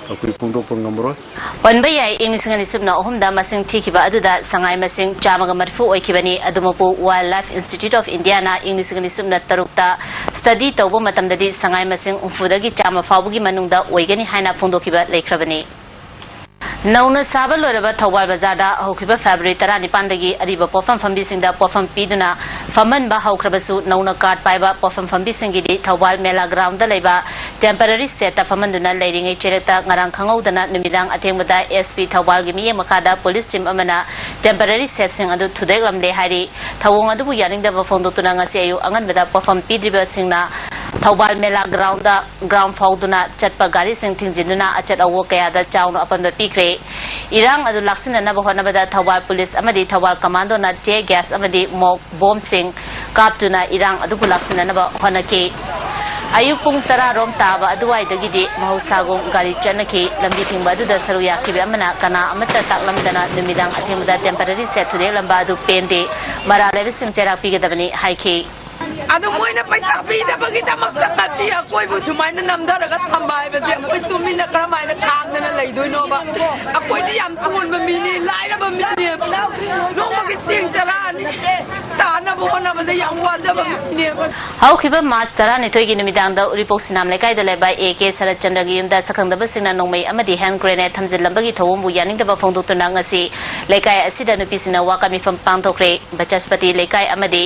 ꯑꯩꯈꯣꯏ ꯐꯣꯡꯗꯣꯛꯄ ꯉꯝꯃꯔꯣꯏ꯫ ꯄꯟꯕ ꯌꯥꯏ, ꯏꯪ ꯂꯤꯁꯤꯡ ꯑꯅꯤ ꯁꯨꯞꯅ ꯑꯍꯨꯝꯗ ꯃꯁꯤꯡ ꯊꯤꯈꯤꯕ ꯑꯗꯨꯗ ꯁꯉꯥꯏ ꯃꯁꯤꯡ ꯆꯥꯝꯃꯒ ꯃꯔꯤꯐꯨ ꯑꯣꯏꯈꯤꯕꯅꯤ꯫ ꯑꯗꯨꯃꯛꯄꯨ, Wildlife Institute of India ꯅ ꯏꯪ ꯂꯤꯁꯤꯡ ꯑꯅꯤ ꯁꯨꯞꯅ ꯇꯔꯨꯛꯇ study ꯇꯧꯕ ꯃꯇꯝꯗꯗꯤ ꯁꯉꯥꯏ ꯃꯁꯤꯡ ꯍꯨꯝꯐꯨꯗꯒꯤ ꯆꯥꯝꯃ ꯐꯥꯎꯕꯒꯤ ꯃꯅꯨꯡꯗ ꯑꯣꯏꯒꯅꯤ ꯍꯥꯏꯅ ꯐꯣꯡꯗꯣꯛꯈꯤꯕ ꯂꯩꯈ꯭ꯔꯕꯅꯤ꯫ ꯅꯧꯅ ꯁꯥꯕ ꯂꯣꯏꯔꯕ ꯊꯧꯕꯥꯜ ꯕꯖꯥꯔꯗ ꯍꯧꯈꯤꯕ ꯐꯦꯕ꯭ꯔꯨꯋꯥꯔꯤ ꯇꯔꯥꯅꯤꯄꯥꯟꯗꯒꯤ ꯑꯔꯤꯕ ꯄꯣꯠꯐꯝ ꯐꯝꯕꯤꯁꯤꯡꯗ ꯄꯣꯠꯐꯝ ꯄꯤꯗꯨꯅ ꯐꯝꯍꯟꯕ ꯍꯧꯈ꯭ꯔꯕꯁꯨ, ꯅꯧꯅ card ꯄꯥꯏꯕ ꯄꯣꯠꯐꯝ ꯐꯝꯕꯤꯁꯤꯡꯒꯤꯗꯤ ꯊꯧꯕꯥꯜ ꯃꯦꯂꯥ ground ꯗ ꯂꯩꯕ temporary shed ꯇ ꯐꯝꯍꯟꯗꯨꯅ ꯂꯩꯔꯤꯉꯩ ꯆꯩꯔꯛꯇ ꯉꯔꯥꯡ ꯈꯪꯍꯧꯗꯅ ꯅꯨꯃꯤꯗꯥꯡ ꯑꯊꯦꯡꯕꯗ S P ꯊꯧꯕꯥꯜꯒꯤ ꯃꯤꯠꯌꯦꯡ ꯃꯈꯥꯗ police team ꯑꯃꯅ temporary shed ꯁꯤꯡ ꯑꯗꯨ ꯊꯨꯗꯦꯛꯂꯝꯂꯦ ꯍꯥꯏꯔꯤ꯫ ꯊꯧꯑꯣꯡ ꯑꯗꯨꯕꯨ ꯌꯥꯅꯤꯡꯗꯕ ꯐꯣꯡꯗꯣꯛꯇꯨꯅ ꯉꯁꯤ ꯑꯌꯨꯛ ꯑꯉꯟꯕꯗ ꯄꯣꯠꯐꯝ ꯄꯤꯗ꯭ꯔꯤꯕꯁꯤꯡꯅ ꯊꯧꯕꯥꯜ ꯃꯦꯂꯥ ground ꯗ ground ꯐꯥꯎꯗꯨꯅ ꯆꯠꯄ ꯒꯥꯔꯤꯁꯤꯡ ꯊꯤꯡꯖꯤꯟꯗꯨꯅ ꯑꯆꯠ ꯑꯋꯣꯛ ꯀꯌꯥꯗ ꯆꯥꯎꯅ ꯑꯄꯟꯕ ꯄꯤꯈ꯭ꯔꯦ꯫ ꯏꯔꯥꯡ ꯑꯗꯨ ꯂꯥꯛꯁꯤꯟꯅꯅꯕ ꯍꯣꯠꯅꯕꯗ ꯊꯧꯕꯥꯜ police ꯑꯃꯗꯤ ꯊꯧꯕꯥꯜ commando ꯅ tear gas ꯑꯃꯗꯤ mock bomb ꯁꯤꯡ ꯀꯥꯞꯇꯨꯅ ꯏꯔꯥꯡ ꯑꯗꯨꯕꯨ ꯂꯥꯛꯁꯤꯟꯅꯅꯕ ꯍꯣꯠꯅꯈꯤ꯫ ꯑꯌꯨꯛ ꯄꯨꯡ ꯇꯔꯥ ꯔꯣꯝ ꯇꯥꯕ ꯑꯗꯨꯋꯥꯏꯗꯒꯤꯗꯤ ꯃꯍꯧꯁꯥꯒꯨꯝ ꯒꯥꯔꯤ ꯆꯠꯅꯈꯤ꯫ ꯂꯝꯕꯤ ꯊꯤꯡꯕ ꯑꯗꯨꯗ ꯁꯔꯨꯛ ꯌꯥꯈꯤꯕ ꯑꯃꯅ ꯀꯅꯥ ꯑꯃꯠꯇ ꯇꯥꯛꯂꯝꯗꯅ ꯅꯨꯃꯤꯗꯥꯡ ꯑꯊꯦꯡꯕꯗ temporary shed ꯊꯨꯗꯦꯛꯂꯝꯕ ꯑꯗꯨ ꯄꯦꯟꯗꯦ, ꯃꯔꯥꯜ ꯂꯩꯕꯁꯤꯡ ꯆꯩꯔꯥꯛ ꯄꯤꯒꯗꯕꯅꯤ ꯍꯥꯏꯈꯤ꯫ ꯑꯗꯣ ꯃꯣꯏꯅ ꯄꯩꯁꯥ ꯄꯤꯗꯕꯒꯤꯗꯃꯛꯇ ꯉꯁꯤ ꯑꯩꯈꯣꯏꯕꯨ ꯁꯨꯃꯥꯏꯅ ꯅꯝꯊꯔꯒ ꯊꯝꯕ ꯍꯥꯏꯕꯁꯦ ꯑꯩꯈꯣꯏ ꯇꯨꯃꯤꯟꯅ ꯀꯔꯝꯍꯥꯏꯅ ꯈꯥꯡꯗꯅ ꯂꯩꯗꯣꯏꯅꯣꯕ? ꯑꯩꯈꯣꯏꯗꯤ ꯌꯥꯝ ꯇꯣꯟꯕ ꯃꯤꯅꯤ, ꯂꯥꯏꯔꯕ ꯃꯤꯅꯦ, ꯅꯣꯡꯃꯒꯤ ꯆꯦꯡ ꯆꯔꯥ ꯑꯅꯤ ꯇꯥꯅꯕ ꯍꯣꯠꯅꯕꯗ ꯌꯥꯝ ꯋꯥꯖꯕ ꯃꯤꯅꯦꯕ꯫ ꯍꯧꯈꯤꯕ ꯃꯥꯔꯆ ꯇꯔꯥꯅꯤꯊꯣꯏꯒꯤ ꯅꯨꯃꯤꯗꯥꯡꯗ ꯎꯔꯤꯄꯣꯛ ꯁꯤꯅꯥꯝ ꯂꯩꯀꯥꯏꯗ ꯂꯩꯕ ꯑꯦ ꯀꯦ ꯁꯔꯠꯆꯟꯗ꯭ꯔꯒꯤ ꯌꯨꯝꯗ ꯁꯛꯈꯪꯗꯕꯁꯤꯡꯅ ꯅꯣꯡꯃꯩ ꯑꯃꯗꯤ ꯍꯦꯟ ꯒ꯭ꯔꯦꯅꯦꯗ ꯊꯝꯖꯤꯜꯂꯝꯕꯒꯤ ꯊꯧꯑꯣꯡꯕꯨ ꯌꯥꯅꯤꯡꯗꯕ ꯐꯣꯡꯗꯣꯛꯇꯨꯅ ꯉꯁꯤ ꯂꯩꯀꯥꯏ ꯑꯁꯤꯗ ꯅꯨꯄꯤꯁꯤꯡꯅ ꯋꯥꯀꯠ ꯃꯤꯐꯝ ꯄꯥꯡꯊꯣꯛꯈ꯭ꯔꯦ꯫ ꯕꯆꯁꯄꯇꯤ ꯂꯩꯀꯥꯏ ꯑꯃꯗꯤ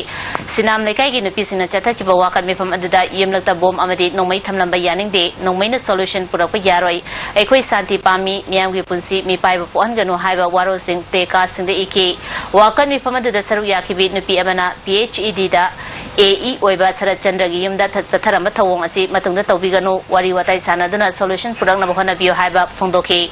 ꯁꯤꯅꯥꯝ ꯂꯩꯀꯥꯏꯒꯤ ꯅꯨꯄꯤꯁꯤꯡꯅ ꯆꯠꯊꯈꯤꯕ ꯋꯥꯀꯠ ꯃꯤꯐꯝ ꯑꯗꯨꯗ ꯌꯨꯝꯂꯛꯇ ꯕꯣꯝ ꯑꯃꯗꯤ ꯅꯣꯡꯃꯩ ꯊꯝꯂꯝꯕ ꯌꯥꯅꯤꯡꯗꯦ, ꯅꯣꯡꯃꯩꯅ solution ꯄꯨꯔꯛꯄ ꯌꯥꯔꯣꯏ, ꯑꯩꯈꯣꯏ ꯁꯥꯟꯇꯤ ꯄꯥꯝꯃꯤ, ꯃꯤꯌꯥꯝꯒꯤ ꯄꯨꯟꯁꯤ ꯃꯤꯄꯥꯏꯕ ꯄꯣꯛꯍꯟꯒꯅꯨ ꯍꯥꯏꯕ ꯋꯥꯔꯣꯜꯁꯤꯡ placardꯁꯤꯡꯗ ꯏꯈꯤ꯫ ꯋꯥꯀꯠ ꯃꯤꯐꯝ ꯑꯗꯨꯗ ꯁꯔꯨꯛ ꯌꯥꯈꯤꯕꯤ ꯅꯨꯄꯤ ꯑꯃꯅ ꯄꯤ ꯑꯩꯆ ꯏ ꯗꯤꯗ ꯑꯦ ꯏ ꯑꯣꯏꯕ ꯁꯔꯠꯆꯟꯗ꯭ꯔꯒꯤ ꯌꯨꯝꯗ ꯊ-, ꯆꯠꯊꯔꯝꯕ ꯊꯧꯑꯣꯡ ꯑꯁꯤ ꯃꯇꯨꯡꯗ ꯇꯧꯕꯤꯒꯅꯨ, ꯋꯥꯔꯤ ꯋꯥꯇꯥꯏ ꯁꯥꯟꯅꯗꯨꯅ solution ꯄꯨꯔꯛꯅꯕ ꯍꯣꯠꯅꯕꯤꯌꯨ ꯍꯥꯏꯕ ꯐꯣꯡꯗꯣꯛꯈꯤ꯫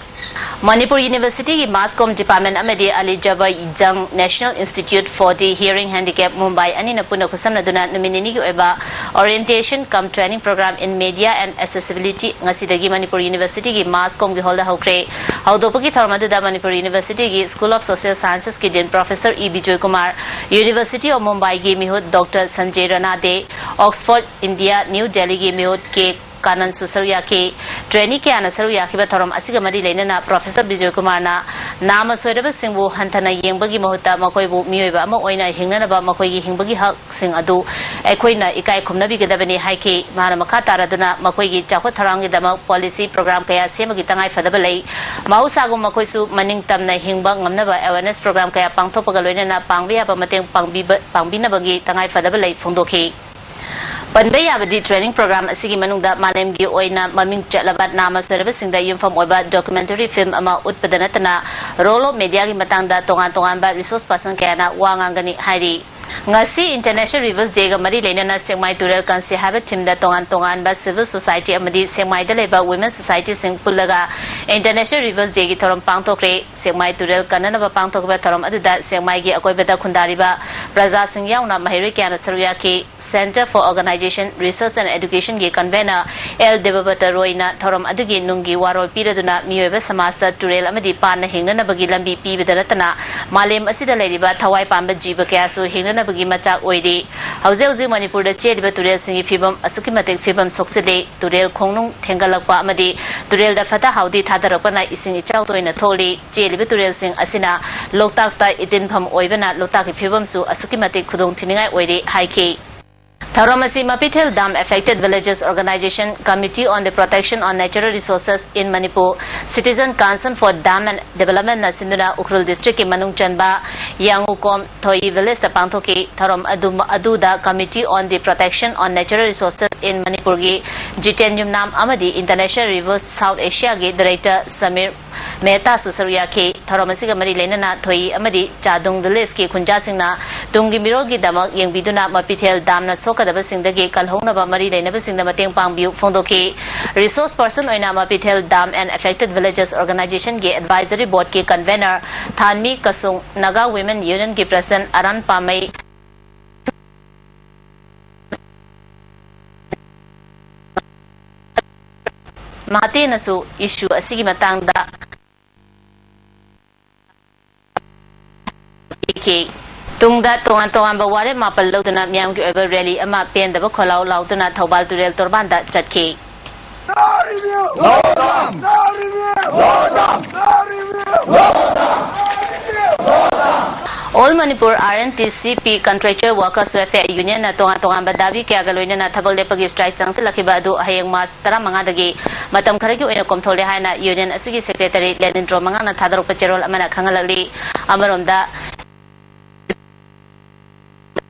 ꯃꯅꯤꯄꯨꯔ ꯌꯨꯅꯤꯚꯔꯁꯤꯇꯤꯒꯤ Mass Comm Department ꯑꯃꯗꯤ ꯑꯂꯤ ꯖꯕꯔ ꯖꯪ National Institute for the Hearing Handicap Mumbai ꯑꯅꯤꯅ ꯄꯨꯟꯅ ꯈꯨꯠꯁꯝꯅꯗꯨꯅ ꯅꯨꯃꯤꯠ ꯅꯤꯅꯤꯒꯤ ꯑꯣꯏꯕ Orientation cum Training Program in Media and Accessibility ꯉꯁꯤꯗꯒꯤ ꯃꯅꯤꯄꯨꯔ ꯌꯨꯅꯤꯚꯔꯁꯤꯇꯤꯒꯤ Mass Commꯒꯤ ꯍꯣꯜꯗ ꯍꯧꯈ꯭ꯔꯦ꯫ ꯍꯧꯗꯣꯛꯄꯒꯤ ꯊꯧꯔꯝ ꯑꯗꯨꯗ ꯃꯅꯤꯄꯨꯔ ꯌꯨꯅꯤꯚꯔꯁꯤꯇꯤꯒꯤ School of Social Sciencesꯀꯤ Dean Professor E Bijoy Kumar, University of Mumbaiꯒꯤ ꯃꯤꯍꯨꯠ doctor Sanjay Ranade, Oxford India New Delhiꯒꯤ ꯃꯤꯍꯨꯠ ꯀꯦ ꯀꯥꯅꯟꯁꯨ ꯁꯔꯨꯛ ꯌꯥꯈꯤ꯫ Trainee ꯀꯌꯥꯅ ꯁꯔꯨꯛ ꯌꯥꯈꯤꯕ ꯊꯧꯔꯝ ꯑꯁꯤꯒ ꯃꯔꯤ ꯂꯩꯅꯅ Professor ꯕꯤꯖꯣꯏ ꯀꯨꯃꯥꯔꯅ ꯅꯥꯃ ꯁꯣꯏꯔꯕꯁꯤꯡꯕꯨ ꯍꯟꯊꯅ ꯌꯦꯡꯕꯒꯤ ꯃꯍꯨꯠꯇ ꯃꯈꯣꯏꯕꯨ ꯃꯤꯑꯣꯏꯕ ꯑꯃ ꯑꯣꯏꯅ ꯍꯤꯡꯅꯅꯕ ꯃꯈꯣꯏꯒꯤ ꯍꯤꯡꯕꯒꯤ ꯍꯛꯁꯤꯡ ꯑꯗꯨ ꯑꯩꯈꯣꯏꯅ ꯏꯀꯥꯏ ꯈꯨꯝꯅꯕꯤꯒꯗꯕꯅꯤ ꯍꯥꯏꯈꯤ꯫ ꯃꯍꯥꯛꯅ ꯃꯈꯥ ꯇꯥꯔꯗꯨꯅ ꯃꯈꯣꯏꯒꯤ ꯆꯥꯎꯈꯠ ꯊꯧꯔꯥꯡꯒꯤꯗꯃꯛ policy program ꯀꯌꯥ ꯁꯦꯝꯕꯒꯤ ꯇꯉꯥꯏ ꯐꯗꯕ ꯂꯩ꯫ ꯃꯍꯧꯁꯥꯒꯨꯝ ꯃꯈꯣꯏꯁꯨ ꯃꯅꯤꯡ ꯇꯝꯅ ꯍꯤꯡꯕ ꯉꯝꯅꯕ awareness program ꯀꯌꯥ ꯄꯥꯡꯊꯣꯛꯄꯒ ꯂꯣꯏꯅꯅ ꯄꯥꯡꯕ ꯌꯥꯕ ꯃꯇꯦꯡ ꯄꯥꯡꯕꯤꯕ-, ꯄꯥꯡꯕꯤꯅꯕꯒꯤ ꯇꯉꯥꯏ ꯐꯗꯕ ꯂꯩ ꯐꯣꯡꯗꯣꯛꯈꯤ꯫ ꯄꯟꯕ ꯌꯥꯕꯗꯤ, training program ꯑꯁꯤꯒꯤ ꯃꯅꯨꯡꯗ ꯃꯥꯂꯦꯝꯒꯤ ꯑꯣꯏꯅ ꯃꯃꯤꯡ ꯆꯠꯂꯕ ꯅꯥꯃ ꯁꯣꯏꯔꯕꯁꯤꯡꯗ ꯌꯨꯝꯐꯝ ꯑꯣꯏꯕ documentary film ꯑꯃ ꯎꯠꯄꯗ ꯅꯠꯇꯅ role of mediaꯒꯤ ꯃꯇꯥꯡꯗ ꯇꯣꯉꯥꯟ ꯇꯣꯉꯥꯟꯕ resource person ꯀꯌꯥꯅ ꯋꯥ ꯉꯥꯡꯒꯅꯤ ꯍꯥꯏꯔꯤ꯫ ꯉꯁꯤ International Reverse Dayꯒ ꯃꯔꯤ ꯂꯩꯅꯅ ꯁꯦꯛꯃꯥꯏ ꯇꯨꯔꯦꯜ ꯀꯟꯁꯤ ꯍꯥꯏꯕ themeꯗ ꯇꯣꯉꯥꯟ ꯇꯣꯉꯥꯟꯕ civil society ꯑꯃꯗꯤ ꯁꯦꯛꯃꯥꯏꯗ ꯂꯩꯕ women societyꯁꯤꯡ ꯄꯨꯜꯂꯒ International Reverse Dayꯒꯤ ꯊꯧꯔꯝ ꯄꯥꯡꯊꯣꯛꯈ꯭ꯔꯦ꯫ ꯁꯦꯛꯃꯥꯏ ꯇꯨꯔꯦꯜ ꯀꯟꯅꯅꯕ ꯄꯥꯡꯊꯣꯛꯈꯤꯕ ꯊꯧꯔꯝ ꯑꯗꯨꯗ ꯁꯦꯛꯃꯥꯏꯒꯤ ꯑꯀꯣꯏꯕꯗ ꯈꯨꯟꯗꯥꯔꯤꯕ ꯄ꯭ꯔꯖꯥꯁꯤꯡ ꯌꯥꯎꯅ ꯃꯍꯩꯔꯣꯏ ꯀꯌꯥꯅ ꯁꯔꯨꯛ ꯌꯥꯈꯤ꯫ Centre for Organisation, Research and Educationꯒꯤ convener ꯑꯦꯜ ꯗꯦꯕꯕ꯭ꯔꯇ ꯔꯣꯏꯅ ꯊꯧꯔꯝ ꯑꯗꯨꯒꯤ ꯅꯨꯡꯒꯤ ꯋꯥꯔꯣꯜ ꯄꯤꯔꯗꯨꯅ ꯃꯤꯑꯣꯏꯕ ꯁꯃꯥꯖꯇ ꯇꯨꯔꯦꯜ ꯑꯃꯗꯤ ꯄꯥꯟꯅ ꯍꯤꯡꯅꯅꯕꯒꯤ ꯂꯝꯕꯤ ꯄꯤꯕꯗ ꯅꯠꯇꯅ ꯃꯥꯂꯦꯝ ꯑꯁꯤꯗ ꯂꯩꯔꯤꯕ ꯊꯋꯥꯏ ꯄꯥꯟꯕ ꯖꯤꯕ ꯀꯌꯥꯁꯨ ꯍꯤꯡꯅꯅꯕ ꯅꯕꯒꯤ ꯃꯆꯥꯛ ꯑꯣꯏꯔꯤ꯫ ꯍꯧꯖꯤꯛ ꯍꯧꯖꯤꯛ ꯃꯅꯤꯄꯨꯔꯗ ꯆꯦꯜꯂꯤꯕ ꯇꯨꯔꯦꯜꯁꯤꯡꯒꯤ ꯐꯤꯕꯝ ꯑꯁꯨꯛꯀꯤ ꯃꯇꯤꯛ ꯐꯤꯕꯝ ꯁꯣꯛꯆꯤꯜꯂꯤ꯫ ꯇꯨꯔꯦꯜ ꯈꯣꯡꯅꯨꯡ ꯊꯦꯡꯒꯠꯂꯛꯄ ꯑꯃꯗꯤ ꯇꯨꯔꯦꯜꯗ ꯐꯠꯇ ꯍꯥꯎꯗꯤ ꯊꯥꯗꯔꯛꯄꯅ ꯏꯁꯤꯡ ꯏꯆꯥꯎ ꯇꯣꯏꯅ ꯊꯣꯛꯂꯤ꯫ ꯆꯦꯜꯂꯤꯕ ꯇꯨꯔꯦꯜꯁꯤꯡ ꯑꯁꯤꯅ ꯂꯣꯛꯇꯥꯛꯇ ꯏꯇꯤꯟꯐꯝ ꯑꯣꯏꯕꯅ ꯂꯣꯛꯇꯥꯛꯀꯤ ꯐꯤꯕꯝꯁꯨ ꯑꯁꯨꯛꯀꯤ ꯃꯇꯤꯛ ꯈꯨꯗꯣꯡ ꯊꯤꯅꯤꯡꯉꯥꯏ ꯑꯣꯏꯔꯤ ꯍꯥꯏꯈꯤ꯫ ꯊꯧꯔꯝ ꯑꯁꯤ Mapithel Dam Affected Villages Organization, Committee on the Protection on Natural Resources in Manipur, Citizen Council for Dam and Development ꯅ ꯁꯤꯟꯗꯨꯅ ꯎꯈ꯭ꯔꯨꯜ district ꯀꯤ ꯃꯅꯨꯡ ꯆꯟꯕ ꯌꯥꯡꯉꯨꯀꯣꯝ ꯊꯣꯏ village ꯇ ꯄꯥꯡꯊꯣꯛꯈꯤ꯫ ꯊꯧꯔꯝ ꯑꯗꯨ, ꯑꯗꯨꯗ Committee on the Protection on Natural Resources in Manipur ꯒꯤ ꯖꯤꯇꯦꯟ ꯌꯨꯝꯅꯥꯝ ꯑꯃꯗꯤ International Rivers South Asia ꯒꯤ director ꯁꯃꯤꯔ ꯃꯦꯍꯇꯥꯁꯨ ꯁꯔꯨꯛ ꯌꯥꯈꯤ꯫ ꯊꯧꯔꯝ ꯑꯁꯤꯒ ꯃꯔꯤ ꯂꯩꯅꯅ ꯊꯣꯏ ꯑꯃꯗꯤ ꯆꯥꯗꯨꯡ village ꯀꯤ ꯈꯨꯟꯖꯥꯁꯤꯡꯅ ꯇꯨꯡꯒꯤ ꯃꯤꯔꯣꯜꯒꯤꯗꯃꯛ ꯌꯦꯡꯕꯤꯗꯨꯅ ꯃꯄꯤꯊꯦꯜ ꯗꯥꯝꯅ ꯁꯣꯛꯀꯗꯕꯁꯤꯡꯗꯒꯤ ꯀꯜꯍꯧꯅꯕ ꯃꯔꯤ ꯂꯩꯅꯕꯁꯤꯡꯗ ꯃꯇꯦꯡ ꯄꯥꯡꯕꯤꯌꯨ ꯐꯣꯡꯗꯣꯛꯈꯤ꯫ Resource person ꯑꯣꯏꯅ Mapithel Dam and Affected Villages Organization ꯒꯤ advisory board ꯀꯤ convener ꯊꯥꯟꯃꯤ ꯀꯁꯨꯡ, Naga Women Union ꯒꯤ president ꯑꯔꯥꯟ ꯄꯥꯃꯩ ꯃꯍꯥꯇꯦꯅꯁꯨ issue ꯑꯁꯤꯒꯤ ꯃꯇꯥꯡꯗ ꯄꯤꯈꯤ꯫ ꯇꯨꯡꯗ ꯇꯣꯉꯥꯟ ꯇꯣꯉꯥꯟꯕ ꯋꯥꯔꯦꯞ ꯃꯥꯄꯜ ꯂꯧꯗꯨꯅ ꯃꯤꯌꯥꯝꯒꯤ ꯑꯣꯏꯕ rally ꯑꯃ ꯄꯦꯟꯗꯕ ꯈꯣꯜꯂꯥꯎ ꯂꯥꯎꯗꯨꯅ ꯊꯧꯕꯥꯜ ꯇꯨꯔꯦꯜ ꯇꯣꯔꯕꯥꯟꯗ ꯆꯠꯈꯤ꯫ All Manipur R N T C P Contractual Workers Welfare Union ꯅ ꯇꯣꯉꯥꯟ ꯇꯣꯉꯥꯟꯕ ꯗꯥꯕꯤ ꯀꯌꯥꯒ ꯂꯣꯏꯅꯅ ꯊꯕꯛ ꯂꯦꯞꯄꯒꯤ strike ꯆꯪꯁꯤꯜꯂꯛꯈꯤꯕ ꯑꯗꯨ ꯍꯌꯦꯡ March ꯇꯔꯥꯃꯉꯥꯗꯒꯤ ꯃꯇꯝ ꯈꯔꯒꯤ ꯑꯣꯏꯅ ꯀꯣꯝꯊꯣꯛꯂꯦ ꯍꯥꯏꯅ union ꯑꯁꯤꯒꯤ secretary ꯂꯦꯅꯤꯟꯗ꯭ꯔꯣ ꯃꯉꯥꯡꯅ ꯊꯥꯗꯣꯔꯛꯄ ꯆꯦꯔꯣꯜ ꯑꯃꯅ ꯈꯪꯍꯜꯂꯛꯂꯤ꯫ ꯑꯃꯔꯣꯝꯗ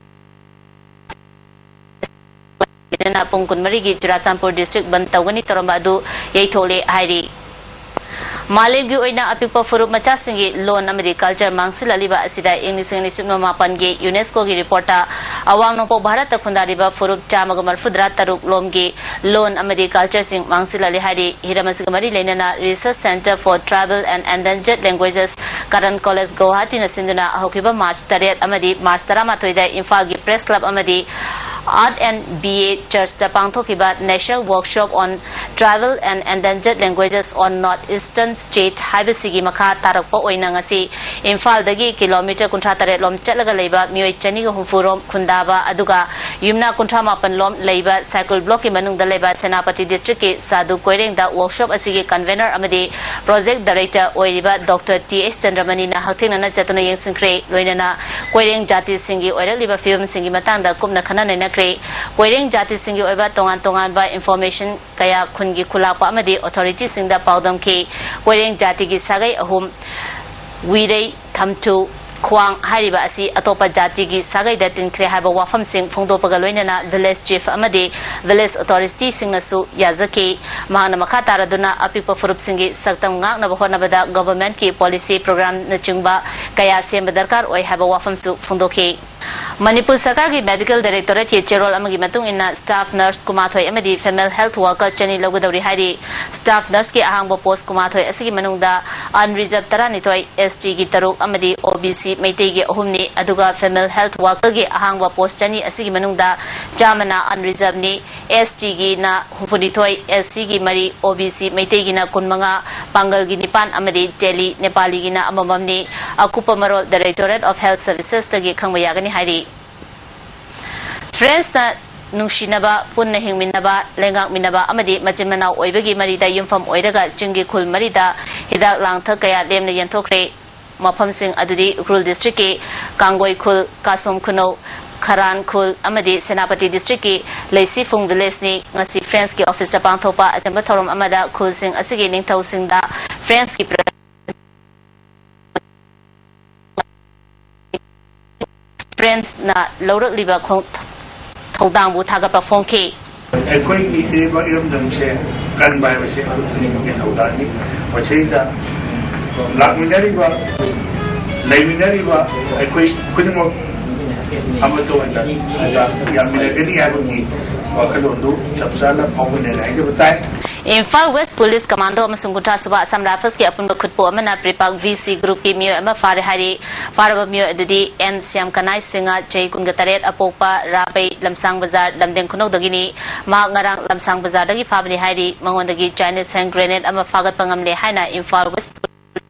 ꯂꯣꯏꯅꯅ ꯄꯨꯡ ꯀꯨꯟꯃꯔꯤꯒꯤ ꯆꯨꯔꯥꯆꯥꯟꯄꯨꯔ district ꯕꯟꯗ ꯇꯧꯒꯅꯤ ꯇꯧꯔꯝꯕ ꯑꯗꯨ ꯌꯩꯊꯣꯛꯂꯦ ꯍꯥꯏꯔꯤ꯫ ꯃꯥꯂꯦꯝꯒꯤ ꯑꯣꯏꯅ ꯑꯄꯤꯛꯄ ꯐꯨꯔꯨꯞ ꯃꯆꯥꯁꯤꯡꯒꯤ ꯂꯣꯟ ꯑꯃꯗꯤ culture ꯃꯥꯡꯁꯤꯜꯂꯛꯂꯤꯕ ꯑꯁꯤꯗ ꯏꯪ ꯂꯤꯁꯤꯡ ꯑꯅꯤ ꯁꯨꯞꯅ ꯃꯥꯄꯟꯒꯤ UNESCO ꯒꯤ report ꯇ ꯑꯋꯥꯡ ꯅꯣꯡꯄꯣꯛ ꯚꯥꯔꯠꯇ ꯈꯨꯟꯗꯥꯔꯤꯕ ꯐꯨꯔꯨꯞ ꯆꯥꯝꯃꯒ ꯃꯔꯤꯐꯨꯇꯔꯥ ꯇꯔꯨꯛ ꯂꯣꯝꯒꯤ ꯂꯣꯟ ꯑꯃꯗꯤ culture ꯁꯤꯡ ꯃꯥꯡꯁꯤꯜꯂꯛꯂꯤ ꯍꯥꯏꯔꯤ꯫ ꯍꯤꯔꯝ ꯑꯁꯤꯒ ꯃꯔꯤ ꯂꯩꯅꯅ Research Centre for Tribal and Endangered Languages, Karan College, Guwahati ꯅ ꯁꯤꯟꯗꯨꯅ ꯍꯧꯈꯤꯕ March ꯇꯔꯦꯠ ꯑꯃꯗꯤ March ꯇꯔꯥꯃꯥꯊꯣꯏꯗ ꯏꯝꯐꯥꯜꯒꯤ Press Club ꯑꯃꯗꯤ Art and B A Churchꯇ ꯄꯥꯡꯊꯣꯛꯈꯤꯕ National Workshop on Tribal and Endangered Languages on North Eastern State ꯍꯥꯏꯕꯁꯤꯒꯤ ꯃꯈꯥ ꯇꯥꯔꯛꯄ ꯑꯣꯏꯅ ꯉꯁꯤ ꯏꯝꯐꯥꯜꯗꯒꯤ ꯀꯤꯂꯣꯃꯤꯇꯔ ꯀꯨꯟꯊ꯭ꯔꯥ ꯇꯔꯦꯠ ꯂꯣꯝ ꯆꯠꯂꯒ ꯂꯩꯕ ꯃꯤꯑꯣꯏ ꯆꯅꯤꯒ ꯍꯨꯝꯐꯨ ꯔꯣꯝ ꯈꯨꯟꯗꯥꯕ ꯑꯗꯨꯒ ꯌꯨꯝꯅꯥꯛ ꯀꯨꯟꯊ꯭ꯔꯥ ꯃꯥꯄꯟ ꯂꯣꯝ ꯂꯩꯕ ꯁꯥꯏꯀꯨꯜ ꯕ꯭ꯂꯣꯛꯀꯤ ꯃꯅꯨꯡꯗ ꯂꯩꯕ ꯁꯦꯅꯥꯄꯇꯤ ꯗꯤꯁꯇ꯭ꯔꯤꯛꯀꯤ ꯁꯥꯗꯨ ꯀꯣꯏꯔꯦꯡꯗ ꯋꯥꯔꯛꯁꯣꯞ ꯑꯁꯤꯒꯤ ꯀꯟꯚꯦꯅꯔ ꯑꯃꯗꯤ ꯄ꯭ꯔꯣꯖꯦꯛ ꯗꯥꯏꯔꯦꯛꯇꯔ ꯑꯣꯏꯔꯤꯕ ꯗꯣꯛꯇꯔ ꯇꯤ ꯑꯩꯆ ꯆꯟꯗ꯭ꯔꯃꯅꯤꯅ ꯍꯛꯊꯦꯡꯅꯅ ꯆꯠꯇꯨꯅ ꯌꯦꯡꯁꯤꯟꯈ꯭ꯔꯦ꯫ ꯂꯣꯏꯅꯅ ꯀꯣꯏꯔꯦꯡ ꯖꯥꯇꯤꯁꯤꯡꯒꯤ ꯑꯣꯏꯔꯛꯂꯤꯕ ꯐꯤꯕꯝꯁꯤꯡꯒꯤ ꯃꯇꯥꯡꯗ ꯀꯨꯞꯅ ꯈꯟꯅ ꯅꯩꯅꯈ꯭ꯔꯦ꯫ ꯀꯣꯏꯔꯦꯡ ꯖꯥꯇꯤꯁꯤꯡꯒꯤ ꯑꯣꯏꯕ ꯇꯣꯉꯥꯟ ꯇꯣꯉꯥꯟꯕ ꯏꯟꯐꯣꯔꯃꯦꯁꯟ ꯀꯌꯥ ꯈꯨꯟꯒꯤ ꯈꯨꯂꯥꯛꯄ ꯑꯃꯗꯤ ꯑꯣꯊꯣꯔꯤꯇꯤꯁꯤꯡꯗ ꯄꯥꯎꯗꯝꯈꯤ꯫ ꯀꯣꯏꯔꯦꯡ ꯖꯥꯇꯤꯒꯤ ꯁꯥꯒꯩ ꯑꯍꯨꯝ, ꯋꯤꯔꯩ, ꯊꯝꯊꯨ, ꯈ꯭ꯋꯥꯡ ꯍꯥꯏꯔꯤꯕ ꯑꯁꯤ ꯑꯇꯣꯞꯄ ꯖꯥꯇꯤꯒꯤ ꯁꯥꯒꯩꯗ ꯇꯤꯟꯈ꯭ꯔꯦ ꯍꯥꯏꯕ ꯋꯥꯐꯝꯁꯤꯡ ꯐꯣꯡꯗꯣꯛꯄꯒ ꯂꯣꯏꯅꯅ ꯚꯤꯂꯦꯖ ꯆꯤꯐ ꯑꯃꯗꯤ ꯚꯤꯂꯦꯖ ꯑꯣꯊꯣꯔꯤꯇꯤꯁꯤꯡꯅꯁꯨ ꯌꯥꯖꯈꯤ꯫ ꯃꯍꯥꯛꯅ ꯃꯈꯥ ꯇꯥꯔꯗꯨꯅ ꯑꯄꯤꯛꯄ ꯐꯨꯔꯨꯞꯁꯤꯡꯒꯤ ꯁꯛꯇꯝ ꯉꯥꯛꯅꯕ ꯍꯣꯠꯅꯕꯗ ꯒꯣꯚꯔꯟꯃꯦꯟꯠꯀꯤ ꯄꯣꯂꯤꯁꯤ ꯄ꯭ꯔꯣꯒ꯭ꯔꯥꯝꯅꯆꯤꯡꯕ ꯀꯌꯥ ꯁꯦꯝꯕ ꯗꯔꯀꯥꯔ ꯑꯣꯏ ꯍꯥꯏꯕ ꯋꯥꯐꯝꯁꯨ ꯐꯣꯡꯗꯣꯛꯈꯤ꯫ ꯃꯅꯤꯄꯨꯔ ꯁꯔꯀꯥꯔꯒꯤ ꯃꯦꯗꯤꯀꯦꯜ ꯗꯥꯏꯔꯦꯛꯇꯣꯔꯦꯠꯀꯤ ꯆꯦꯔꯣꯜ ꯑꯃꯒꯤ ꯃꯇꯨꯡ ꯏꯟꯅ, ꯁ꯭ꯇꯥꯐ ꯅꯔꯁ ꯀꯨꯟꯃꯥꯊꯣꯏ ꯑꯃꯗꯤ ꯐꯤꯃꯦꯜ ꯍꯦꯜꯊ ꯋꯥꯔꯀꯔ ꯆꯅꯤ ꯂꯧꯒꯗꯧꯔꯤ ꯍꯥꯏꯔꯤ꯫ ꯁ꯭ꯇꯥꯐ ꯅꯔꯁꯀꯤ ꯑꯍꯥꯡꯕ ꯄꯣꯁ ꯀꯨꯟꯃꯥꯊꯣꯏ ꯑꯁꯤꯒꯤ ꯃꯅꯨꯡꯗ ꯑꯟꯔꯤꯖꯔꯚ ꯇꯔꯥꯅꯤꯊꯣꯏ, ꯑꯦꯁ ꯇꯤꯒꯤ ꯇꯔꯨꯛ ꯑꯃꯗꯤ ꯑꯣ ꯕꯤ ꯁꯤ ꯃꯩꯇꯩꯒꯤ ꯑꯍꯨꯝꯅꯤ, ꯑꯗꯨꯒ ꯐꯤꯃꯦꯜ ꯍꯦꯜꯊ ꯋꯥꯔꯀꯔꯒꯤ ꯑꯍꯥꯡꯕ ꯄꯣꯁ ꯆꯅꯤ ꯑꯁꯤꯒꯤ ꯃꯅꯨꯡꯗ ꯆꯥꯝꯃꯅ ꯑꯟꯔꯤꯖꯔꯚꯅꯤ, ꯑꯦꯁ ꯇꯤꯒꯤꯅ ꯍꯨꯝꯐꯨꯅꯤꯊꯣꯏ, ꯑꯦꯁ ꯁꯤꯒꯤ ꯃꯔꯤ, ꯑꯣ ꯕꯤ ꯁꯤ ꯃꯩꯇꯩꯒꯤꯅ ꯀꯨꯟꯃꯉꯥ, ꯄꯥꯡꯒꯜꯒꯤ ꯅꯤꯄꯥꯟ ꯑꯃꯗꯤ ꯇꯦꯂꯤ ꯅꯦꯄꯥꯂꯤꯒꯤꯅ ꯑꯃꯃꯝꯅꯤ꯫ ꯑꯀꯨꯞꯄ ꯃꯔꯣꯜ Directorate of Health Servicesꯇꯒꯤ ꯈꯪꯕ ꯌꯥꯒꯅꯤ ꯍꯥꯏꯔꯤ꯫ ꯐ꯭ꯔꯦꯟꯁꯅ ꯅꯨꯡꯁꯤꯅꯕ, ꯄꯨꯟꯅ ꯍꯤꯡꯃꯤꯟꯅꯕ, ꯂꯩꯉꯥꯛꯃꯤꯟꯅꯕ ꯑꯃꯗꯤ ꯃꯆꯤꯟ ꯃꯅꯥꯎ ꯑꯣꯏꯕꯒꯤ ꯃꯔꯤꯗ ꯌꯨꯝꯐꯝ ꯑꯣꯏꯔꯒ ꯆꯤꯡꯒꯤ ꯈꯨꯜ ꯃꯔꯤꯗ ꯍꯤꯗꯥꯛ ꯂꯥꯡꯊꯛ ꯀꯌꯥ ꯂꯦꯝꯅ ꯌꯦꯟꯊꯣꯛꯈ꯭ꯔꯦ꯫ ꯃꯐꯝꯁꯤꯡ ꯑꯗꯨꯗꯤ ꯎꯈ꯭ꯔꯨꯜ ꯗꯤꯁꯇ꯭ꯔꯤꯛꯀꯤ ꯀꯥꯡꯒꯣꯏ ꯈꯨꯜ, ꯀꯥꯁꯣꯝ ꯈꯨꯅꯧ, ꯈꯔꯥꯟ ꯈꯨꯜ ꯑꯃꯗꯤ ꯁꯦꯅꯥꯄꯇꯤ ꯗꯤꯁꯇ꯭ꯔꯤꯛꯀꯤ ꯂꯩꯁꯤꯐꯨꯡ ꯚꯤꯂꯦꯖꯅꯤ꯫ ꯉꯁꯤ ꯐ꯭ꯔꯦꯟꯁꯀꯤ ꯑꯣꯐꯤꯁꯇ ꯄꯥꯡꯊꯣꯛꯄ ꯑꯆꯝꯕ ꯊꯧꯔꯝ ꯑꯃꯗ ꯈꯨꯜꯁꯤꯡ ꯑꯁꯤꯒꯤ ꯅꯤꯡꯊꯧꯁꯤꯡꯗ ꯐ꯭ꯔꯦꯟꯁꯀꯤ ꯄ꯭ꯔ-, ꯐ꯭ꯔꯦꯟꯁꯅ ꯂꯧꯔꯛꯂꯤꯕ ꯈꯣꯡ-, ꯊꯧꯗꯥꯡꯕꯨ ꯊꯥꯒꯠꯄ ꯐꯣꯡꯈꯤ꯫ ꯑꯩꯈꯣꯏꯒꯤ ꯏꯔꯩꯕꯥꯛ ꯏꯔꯝꯗꯝꯁꯦ ꯀꯟꯕ ꯍꯥꯏꯕꯁꯤ ꯑꯩꯈꯣꯏ ꯈꯨꯗꯤꯡꯃꯛꯀꯤ ꯊꯧꯗꯥꯡꯅꯤ꯫ ꯃꯁꯤꯗ ꯂꯥꯛꯃꯤꯟꯅꯔꯤꯕ, ꯂꯩꯃꯤꯟꯅꯔꯤꯕ ꯑꯩꯈꯣꯏ ꯈꯨꯗꯤꯡꯃꯛ ꯑꯃꯠꯇ ꯑꯣꯏꯅ ꯌꯥꯝꯃꯤꯟꯅꯒꯅꯤ ꯍꯥꯏꯕꯒꯤ ꯋꯥꯈꯜꯂꯣꯟꯗꯨ ꯆꯞ ꯆꯥꯅ ꯐꯥꯎꯃꯤꯟꯅꯔꯦ ꯍꯥꯏꯖꯕ ꯇꯥꯏ꯫ ꯏꯝꯐꯥꯜ ꯋꯦꯁ ꯄꯨꯂꯤꯁ ꯀꯃꯥꯟꯗꯣ ꯑꯃꯁꯨꯡ ꯀꯨꯟꯊ꯭ꯔꯥ ꯁꯨꯕ ꯑꯁꯥꯝ ꯔꯥꯏꯐꯜꯁꯀꯤ ꯑꯄꯨꯟꯕ ꯈꯨꯠꯄꯨ ꯑꯃꯅ ꯄ꯭ꯔꯤꯄꯥꯛ ꯚꯤ ꯁꯤ ꯒ꯭ꯔꯨꯞꯀꯤ ꯃꯤꯑꯣꯏ ꯑꯃ ꯐꯥꯔꯦ ꯍꯥꯏꯔꯤ꯫ ꯐꯥꯔꯕ ꯃꯤꯑꯣꯏ ꯑꯗꯨꯗꯤ ꯑꯦꯟ ꯁ꯭ꯌꯥꯝ ꯀꯅꯥꯏ ꯁꯤꯡꯍ, ꯆꯍꯤ ꯀꯨꯟꯒ ꯇꯔꯦꯠ, ꯑꯄꯣꯛꯄ ꯔꯥꯕꯩ, ꯂꯝꯁꯥꯡ ꯕꯖꯥꯔ, ꯂꯝꯗꯦꯡ ꯈꯨꯅꯧꯗꯒꯤꯅꯤ꯫ ꯃꯍꯥꯛ ꯉꯔꯥꯡ ꯂꯝꯁꯥꯡ ꯕꯖꯥꯔꯗꯒꯤ ꯐꯥꯕꯅꯤ ꯍꯥꯏꯔꯤ꯫ ꯃꯉꯣꯟꯗꯒꯤ ꯆꯥꯏꯅꯤꯁ ꯍꯦꯟ ꯒ꯭ꯔꯦꯅꯦꯗ ꯑꯃ ꯐꯥꯒꯠꯄ ꯉꯝꯂꯦ ꯍꯥꯏꯅ ꯏꯝꯐꯥꯜ ꯋꯦꯁ ꯄꯨꯂꯤꯁ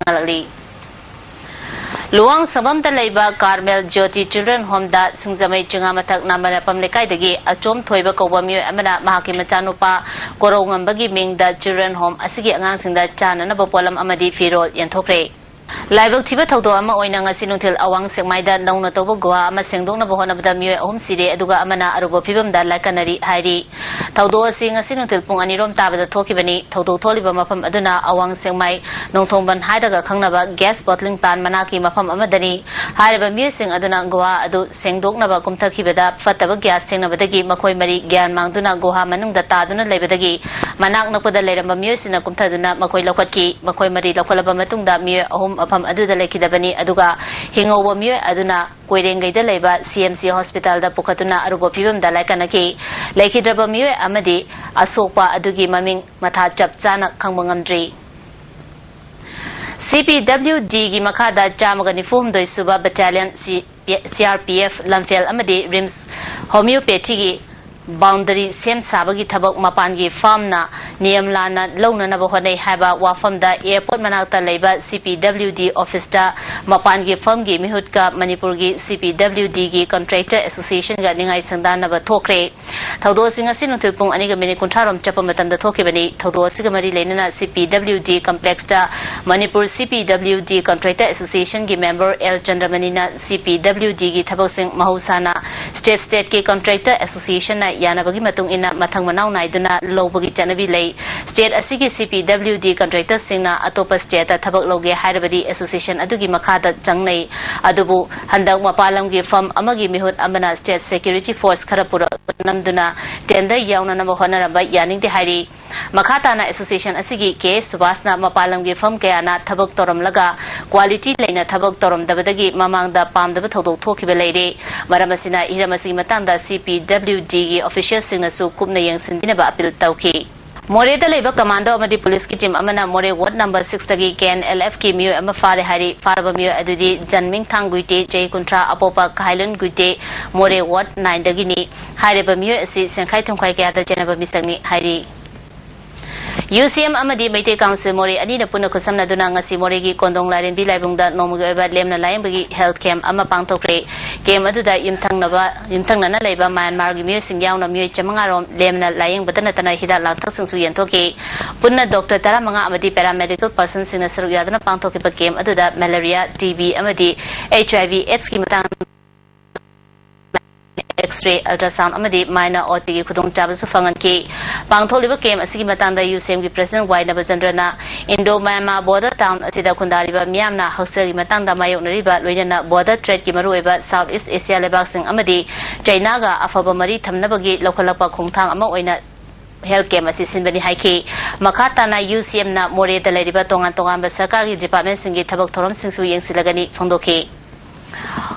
ꯉꯥꯡꯂꯛꯂꯤ꯫ ꯂꯨꯋꯥꯡ ꯁꯪꯕꯝꯗ ꯂꯩꯕ ꯀꯥꯔꯃꯦꯜ ꯖ꯭ꯌꯣꯇꯤ ꯆꯤꯜꯗ꯭ꯔꯦꯟ ꯍꯣꯝꯗ ꯁꯤꯡꯖꯃꯩ ꯆꯤꯉꯥꯃꯊꯛ ꯅꯥꯃꯅꯄꯝ ꯂꯩꯀꯥꯏꯗꯒꯤ ꯑꯆꯣꯝ ꯊꯣꯏꯕ ꯀꯧꯕ ꯃꯤꯑꯣꯏ ꯑꯃꯅ ꯃꯍꯥꯛꯀꯤ ꯃꯆꯥꯅꯨꯄꯥ ꯀꯣꯔꯧꯉꯝꯕꯒꯤ ꯃꯤꯡꯗ ꯆꯤꯜꯗ꯭ꯔꯦꯟ ꯍꯣꯝ ꯑꯁꯤꯒꯤ ꯑꯉꯥꯡꯁꯤꯡꯗ ꯆꯥꯅꯅꯕ ꯄꯣꯠꯂꯝ ꯑꯃꯗꯤ ꯐꯤꯔꯣꯜ ꯌꯦꯟꯊꯣꯛꯈ꯭ꯔꯦ꯫ ꯂꯥꯏꯕꯛ ꯊꯤꯕ ꯊꯧꯗꯣꯛ ꯑꯃ ꯑꯣꯏꯅ ꯉꯁꯤ ꯅꯨꯡꯊꯤꯜ ꯑꯋꯥꯡ ꯁꯦꯛꯃꯥꯏꯗ ꯅꯧꯅ ꯇꯧꯕ ꯒꯨꯍꯥ ꯑꯃ ꯁꯦꯡꯗꯣꯛꯅꯕ ꯍꯣꯠꯅꯕꯗ ꯃꯤꯑꯣꯏ ꯑꯍꯨꯝ ꯁꯤꯔꯦ, ꯑꯗꯨꯒ ꯑꯃꯅ ꯑꯔꯨꯕ ꯐꯤꯕꯝꯗ ꯂꯥꯏꯀꯠꯅꯔꯤ ꯍꯥꯏꯔꯤ꯫ ꯊꯧꯗꯣꯛ ꯑꯁꯤ ꯉꯁꯤ ꯅꯨꯡꯊꯤꯜ ꯄꯨꯡ ꯑꯅꯤꯔꯣꯝ ꯇꯥꯕꯗ ꯊꯣꯛꯈꯤꯕꯅꯤ꯫ ꯊꯧꯗꯣꯛ ꯊꯣꯛꯂꯤꯕ ꯃꯐꯝ ꯑꯗꯨꯅ ꯑꯋꯥꯡ ꯁꯦꯛꯃꯥꯏ ꯅꯣꯡꯊꯣꯡꯕꯟ ꯍꯥꯏꯔꯒ ꯈꯪꯅꯕ gas bottling plant ꯃꯅꯥꯛꯀꯤ ꯃꯐꯝ ꯑꯃꯗꯅꯤ꯫ ꯍꯥꯏꯔꯤꯕ ꯃꯤꯑꯣꯏꯁꯤꯡ ꯑꯗꯨꯅ ꯒꯨꯍꯥ ꯑꯗꯨ ꯁꯦꯡꯗꯣꯛꯅꯕ ꯀꯨꯝꯊꯈꯤꯕꯗ ꯐꯠꯇꯕ gas ꯊꯦꯡꯅꯕꯗꯒꯤ ꯃꯈꯣꯏ ꯃꯔꯤ ꯒ꯭ꯌꯥꯟ ꯃꯥꯡꯗꯨꯅ ꯒꯨꯍꯥ ꯃꯅꯨꯡꯗ ꯇꯥꯗꯨꯅ ꯂꯩꯕꯗꯒꯤ ꯃꯅꯥꯛ ꯅꯛꯄꯗ ꯂꯩꯔꯝꯕ ꯃꯤꯑꯣꯏꯁꯤꯡꯅ ꯀꯨꯝꯊꯗꯨꯅ ꯃꯈꯣꯏ ꯂꯧꯈꯠꯈꯤ꯫ ꯃꯈꯣꯏ ꯃꯔꯤ ꯂꯧꯈꯠꯂꯕ ꯃꯇꯨꯡꯗ ꯃꯤꯑꯣꯏ ꯑꯍꯨꯝ ꯃꯐꯝ ꯑꯗꯨꯗ ꯂꯩꯈꯤꯗꯕꯅꯤ, ꯑꯗꯨꯒ ꯍꯤꯡꯍꯧꯕ ꯃꯤꯑꯣꯏ ꯑꯗꯨꯅ ꯀꯣꯏꯔꯦꯡꯒꯩꯗ ꯂꯩꯕ C M C hospitalꯗ ꯄꯨꯈꯠꯇꯨꯅ ꯑꯔꯨꯕ ꯐꯤꯕꯝꯗ ꯂꯥꯏꯀꯠꯅꯈꯤ꯫ ꯂꯩꯈꯤꯗ꯭ꯔꯕ ꯃꯤꯑꯣꯏ ꯑꯃꯗꯤ ꯑꯁꯣꯛꯄ ꯑꯗꯨꯒꯤ ꯃꯃꯤꯡ ꯃꯊꯥ ꯆꯞ ꯆꯥꯅ ꯈꯪꯕ ꯉꯝꯗ꯭ꯔꯤ꯫ C P W Dꯒꯤ ꯃꯈꯥꯗ ꯆꯥꯝꯃꯒ ꯅꯤꯐꯨ ꯍꯨꯝꯗꯣꯏ ꯁꯨꯕ battalion C-, C R P F ꯂꯝꯐꯦꯜ ꯑꯃꯗꯤ RIMS homeopathyꯒꯤ boundary ꯁꯦꯝ ꯁꯥꯕꯒꯤ ꯊꯕꯛ ꯃꯄꯥꯟꯒꯤ firmꯅ ꯅꯤꯌꯝ ꯂꯥꯟꯅ ꯂꯧꯅꯅꯕ ꯍꯣꯠꯅꯩ ꯍꯥꯏꯕ ꯋꯥꯐꯝꯗ airport ꯃꯅꯥꯛꯇ ꯂꯩꯕ C P W D officeꯇ ꯃꯄꯥꯟꯒꯤ firmꯒꯤ ꯃꯤꯍꯨꯠꯀ ꯃꯅꯤꯄꯨꯔꯒꯤ C P W Dꯒꯤ contractor associationꯒ ꯅꯤꯡꯉꯥꯏ ꯁꯪꯗꯥꯟꯅꯕ ꯊꯣꯛꯈ꯭ꯔꯦ꯫ ꯊꯧꯗꯣꯛ ꯑꯁꯤ ꯉꯁꯤ ꯅꯨꯡꯊꯤꯜ ꯄꯨꯡ ꯑꯅꯤꯒ ꯃꯤꯅꯤꯠ ꯀꯨꯟꯊ꯭ꯔꯥ ꯔꯣꯝ ꯆꯠꯄ ꯃꯇꯝꯗ ꯊꯣꯛꯈꯤꯕꯅꯤ꯫ ꯊꯧꯗꯣꯛ ꯑꯁꯤꯒ ꯃꯔꯤ ꯂꯩꯅꯅ C P W D complexꯇ Manipur C P W D contractor associationꯒꯤ member L ꯆꯟꯗ꯭ꯔꯃꯅꯤꯅ C P W Dꯒꯤ ꯊꯕꯛꯁꯤꯡ ꯃꯍꯧꯁꯥꯅ state stateꯀꯤ contractor associationꯅ ꯌꯥꯅꯕꯒꯤ ꯃꯇꯨꯡ ꯏꯟꯅ ꯃꯊꯪ ꯃꯅꯥꯎ ꯅꯥꯏꯗꯨꯅ ꯂꯧꯕꯒꯤ ꯆꯠꯅꯕꯤ ꯂꯩ꯫ State ꯑꯁꯤꯒꯤ C P W D contractorꯁꯤꯡꯅ ꯑꯇꯣꯞꯄ stateꯇ ꯊꯕꯛ ꯂꯧꯒꯦ ꯍꯥꯏꯔꯕꯗꯤ association ꯑꯗꯨꯒꯤ ꯃꯈꯥꯗ ꯆꯪꯅꯩ꯫ ꯑꯗꯨꯕꯨ ꯍꯟꯗꯛ ꯃꯄꯥꯟ ꯂꯝꯒꯤ firm ꯑꯃꯒꯤ ꯃꯤꯍꯨꯠ ꯑꯃꯅ state security force ꯈꯔ ꯄꯨꯔꯛ ꯅꯝꯗꯨꯅ tender ꯌꯥꯎꯅꯅꯕ ꯍꯣꯠꯅꯔꯝꯕ ꯌꯥꯅꯤꯡꯗꯦ ꯍꯥꯏꯔꯤ꯫ ꯃꯈꯥ ꯇꯥꯅ association ꯑꯁꯤꯒꯤ ꯀꯦ ꯁꯨꯕꯥꯁꯅ ꯃꯄꯥꯟ ꯂꯝꯒꯤ firm ꯀꯌꯥꯅ ꯊꯕꯛ ꯇꯧꯔꯝꯂꯒ quality ꯂꯩꯅ ꯊꯕꯛ ꯇꯧꯔꯝꯗꯕꯗꯒꯤ ꯃꯃꯥꯡꯗ ꯄꯥꯝꯗꯕ ꯊꯧꯗꯣꯛ ꯊꯣꯛꯈꯤꯕ ꯂꯩꯔꯦ꯫ ꯃꯔꯝ ꯑꯁꯤꯅ ꯍꯤꯔꯝ ꯑꯁꯤꯒꯤ ꯃꯇꯥꯡꯗ C P W D ꯒꯤ official ꯁꯤꯡꯅꯁꯨ ꯀꯨꯞꯅ ꯌꯦꯡꯁꯤꯟꯕꯤꯅꯕ appeal ꯇꯧꯈꯤ꯫ ꯃꯣꯔꯦꯗ ꯂꯩꯕ commando ꯑꯃꯗꯤ police ꯀꯤ team ꯑꯃꯅ ꯃꯣꯔꯦ ward number six ꯇꯒꯤ K N L F ꯀꯤ ꯃꯤꯑꯣꯏ ꯑꯃ ꯐꯥꯔꯦ ꯍꯥꯏꯔꯤ꯫ ꯐꯥꯔꯕ ꯃꯤꯑꯣꯏ ꯑꯗꯨꯗꯤ ꯖꯟꯃꯤꯡꯊꯥꯡ ꯒꯨꯏꯇꯦ, ꯆꯍꯤ ꯀꯨꯟꯊ꯭ꯔꯥ, ꯑꯄꯣꯛꯄ ꯀꯥꯏꯂꯨꯟ ꯒꯨꯏꯇꯦ, ꯃꯣꯔꯦ ward nine ꯗꯒꯤꯅꯤ꯫ ꯍꯥꯏꯔꯤꯕ ꯃꯤꯑꯣꯏ ꯑꯁꯤ ꯁꯦꯟꯈꯥꯏ ꯊꯨꯝꯈꯥꯏ ꯀꯌꯥꯗ ꯆꯦꯟꯅꯕ ꯃꯤꯁꯛꯅꯤ ꯍꯥꯏꯔꯤ꯫ U C M ꯑꯃꯗꯤ ꯃꯩꯇꯩ council ꯃꯣꯔꯦ ꯑꯅꯤꯅ ꯄꯨꯟꯅ ꯈꯨꯠꯁꯝꯅꯗꯨꯅ ꯉꯁꯤ ꯃꯣꯔꯦꯒꯤ ꯀꯣꯟꯗꯣꯡ ꯂꯥꯏꯔꯦꯝꯕꯤ ꯂꯥꯏꯕꯨꯡꯗ ꯅꯣꯡꯃꯒꯤ ꯑꯣꯏꯕ ꯂꯦꯝꯅ ꯂꯥꯌꯦꯡꯕꯒꯤ health camp ꯑꯃ ꯄꯥꯡꯊꯣꯛꯈ꯭ꯔꯦ꯫ Camp ꯑꯗꯨꯗ ꯌꯨꯝꯊꯪꯅꯕ, ꯌꯨꯝꯊꯪꯅꯅ ꯂꯩꯕ ꯃ꯭ꯌꯥꯟꯃꯥꯔꯒꯤ ꯃꯤꯑꯣꯏꯁꯤꯡ ꯌꯥꯎꯅ ꯃꯤꯑꯣꯏ ꯆꯥꯃꯉꯥ ꯔꯣꯝ ꯂꯦꯝꯅ ꯂꯥꯌꯦꯡꯕꯗ ꯅꯠꯇꯅ ꯍꯤꯗꯥꯛ ꯂꯥꯡꯊꯛꯁꯤꯡꯁꯨ ꯌꯦꯟꯊꯣꯛꯈꯤ꯫ ꯄꯨꯟꯅ doctor ꯇꯔꯥꯃꯉꯥ ꯑꯃꯗꯤ paramedical personꯁꯤꯡꯅ ꯁꯔꯨꯛ ꯌꯥꯗꯨꯅ ꯄꯥꯡꯊꯣꯛꯈꯤꯕ camp ꯑꯗꯨꯗ malaria, T B ꯑꯃꯗꯤ H I V AIDS ꯀꯤ ꯃꯇꯥꯡ X-ray, ultrasound ꯑꯃꯗꯤ minor O T ꯒꯤ ꯈꯨꯗꯣꯡꯆꯥꯕꯁꯨ ꯐꯪꯍꯟꯈꯤ꯫ ꯄꯥꯡꯊꯣꯛꯂꯤꯕ camp ꯑꯁꯤꯒꯤ ꯃꯇꯥꯡꯗ U C M ꯒꯤ president ꯋꯥꯏ ꯅꯕꯆꯟꯗ꯭ꯔꯅ Indo Myanmar border town ꯑꯁꯤꯗ ꯈꯨꯟꯗꯥꯔꯤꯕ ꯃꯤꯌꯥꯝꯅ ꯍꯛꯁꯦꯜꯒꯤ ꯃꯇꯥꯡꯗ ꯃꯥꯌꯣꯛꯅꯔꯤꯕ, ꯂꯣꯏꯅꯅ border threat ꯀꯤ ꯃꯔꯨꯑꯣꯏꯕ South East Asia ꯂꯩꯕꯥꯛꯁꯤꯡ ꯑꯃꯗꯤ ꯆꯩꯅꯥꯒ ꯑꯐꯕ ꯃꯔꯤ ꯊꯝꯅꯕꯒꯤ ꯂꯧꯈꯠꯂꯛꯄ ꯈꯣꯡꯊꯥꯡ ꯑꯃ ꯑꯣꯏꯅ health camp ꯑꯁꯤ ꯁꯤꯟꯕꯅꯤ ꯍꯥꯏꯈꯤ꯫ ꯃꯈꯥ ꯇꯥꯅ U C M ꯅ ꯃꯣꯔꯦꯗ ꯂꯩꯔꯤꯕ ꯇꯣꯉꯥꯟ ꯇꯣꯉꯥꯟꯕ ꯁꯔꯀꯥꯔꯒꯤ department ꯁꯤꯡꯒꯤ ꯊꯕꯛ ꯊꯧꯔꯝꯁꯤꯡꯁꯨ ꯌꯦꯡꯁꯤꯜꯂꯒꯅꯤ ꯐꯣꯡꯗꯣꯛꯈꯤ꯫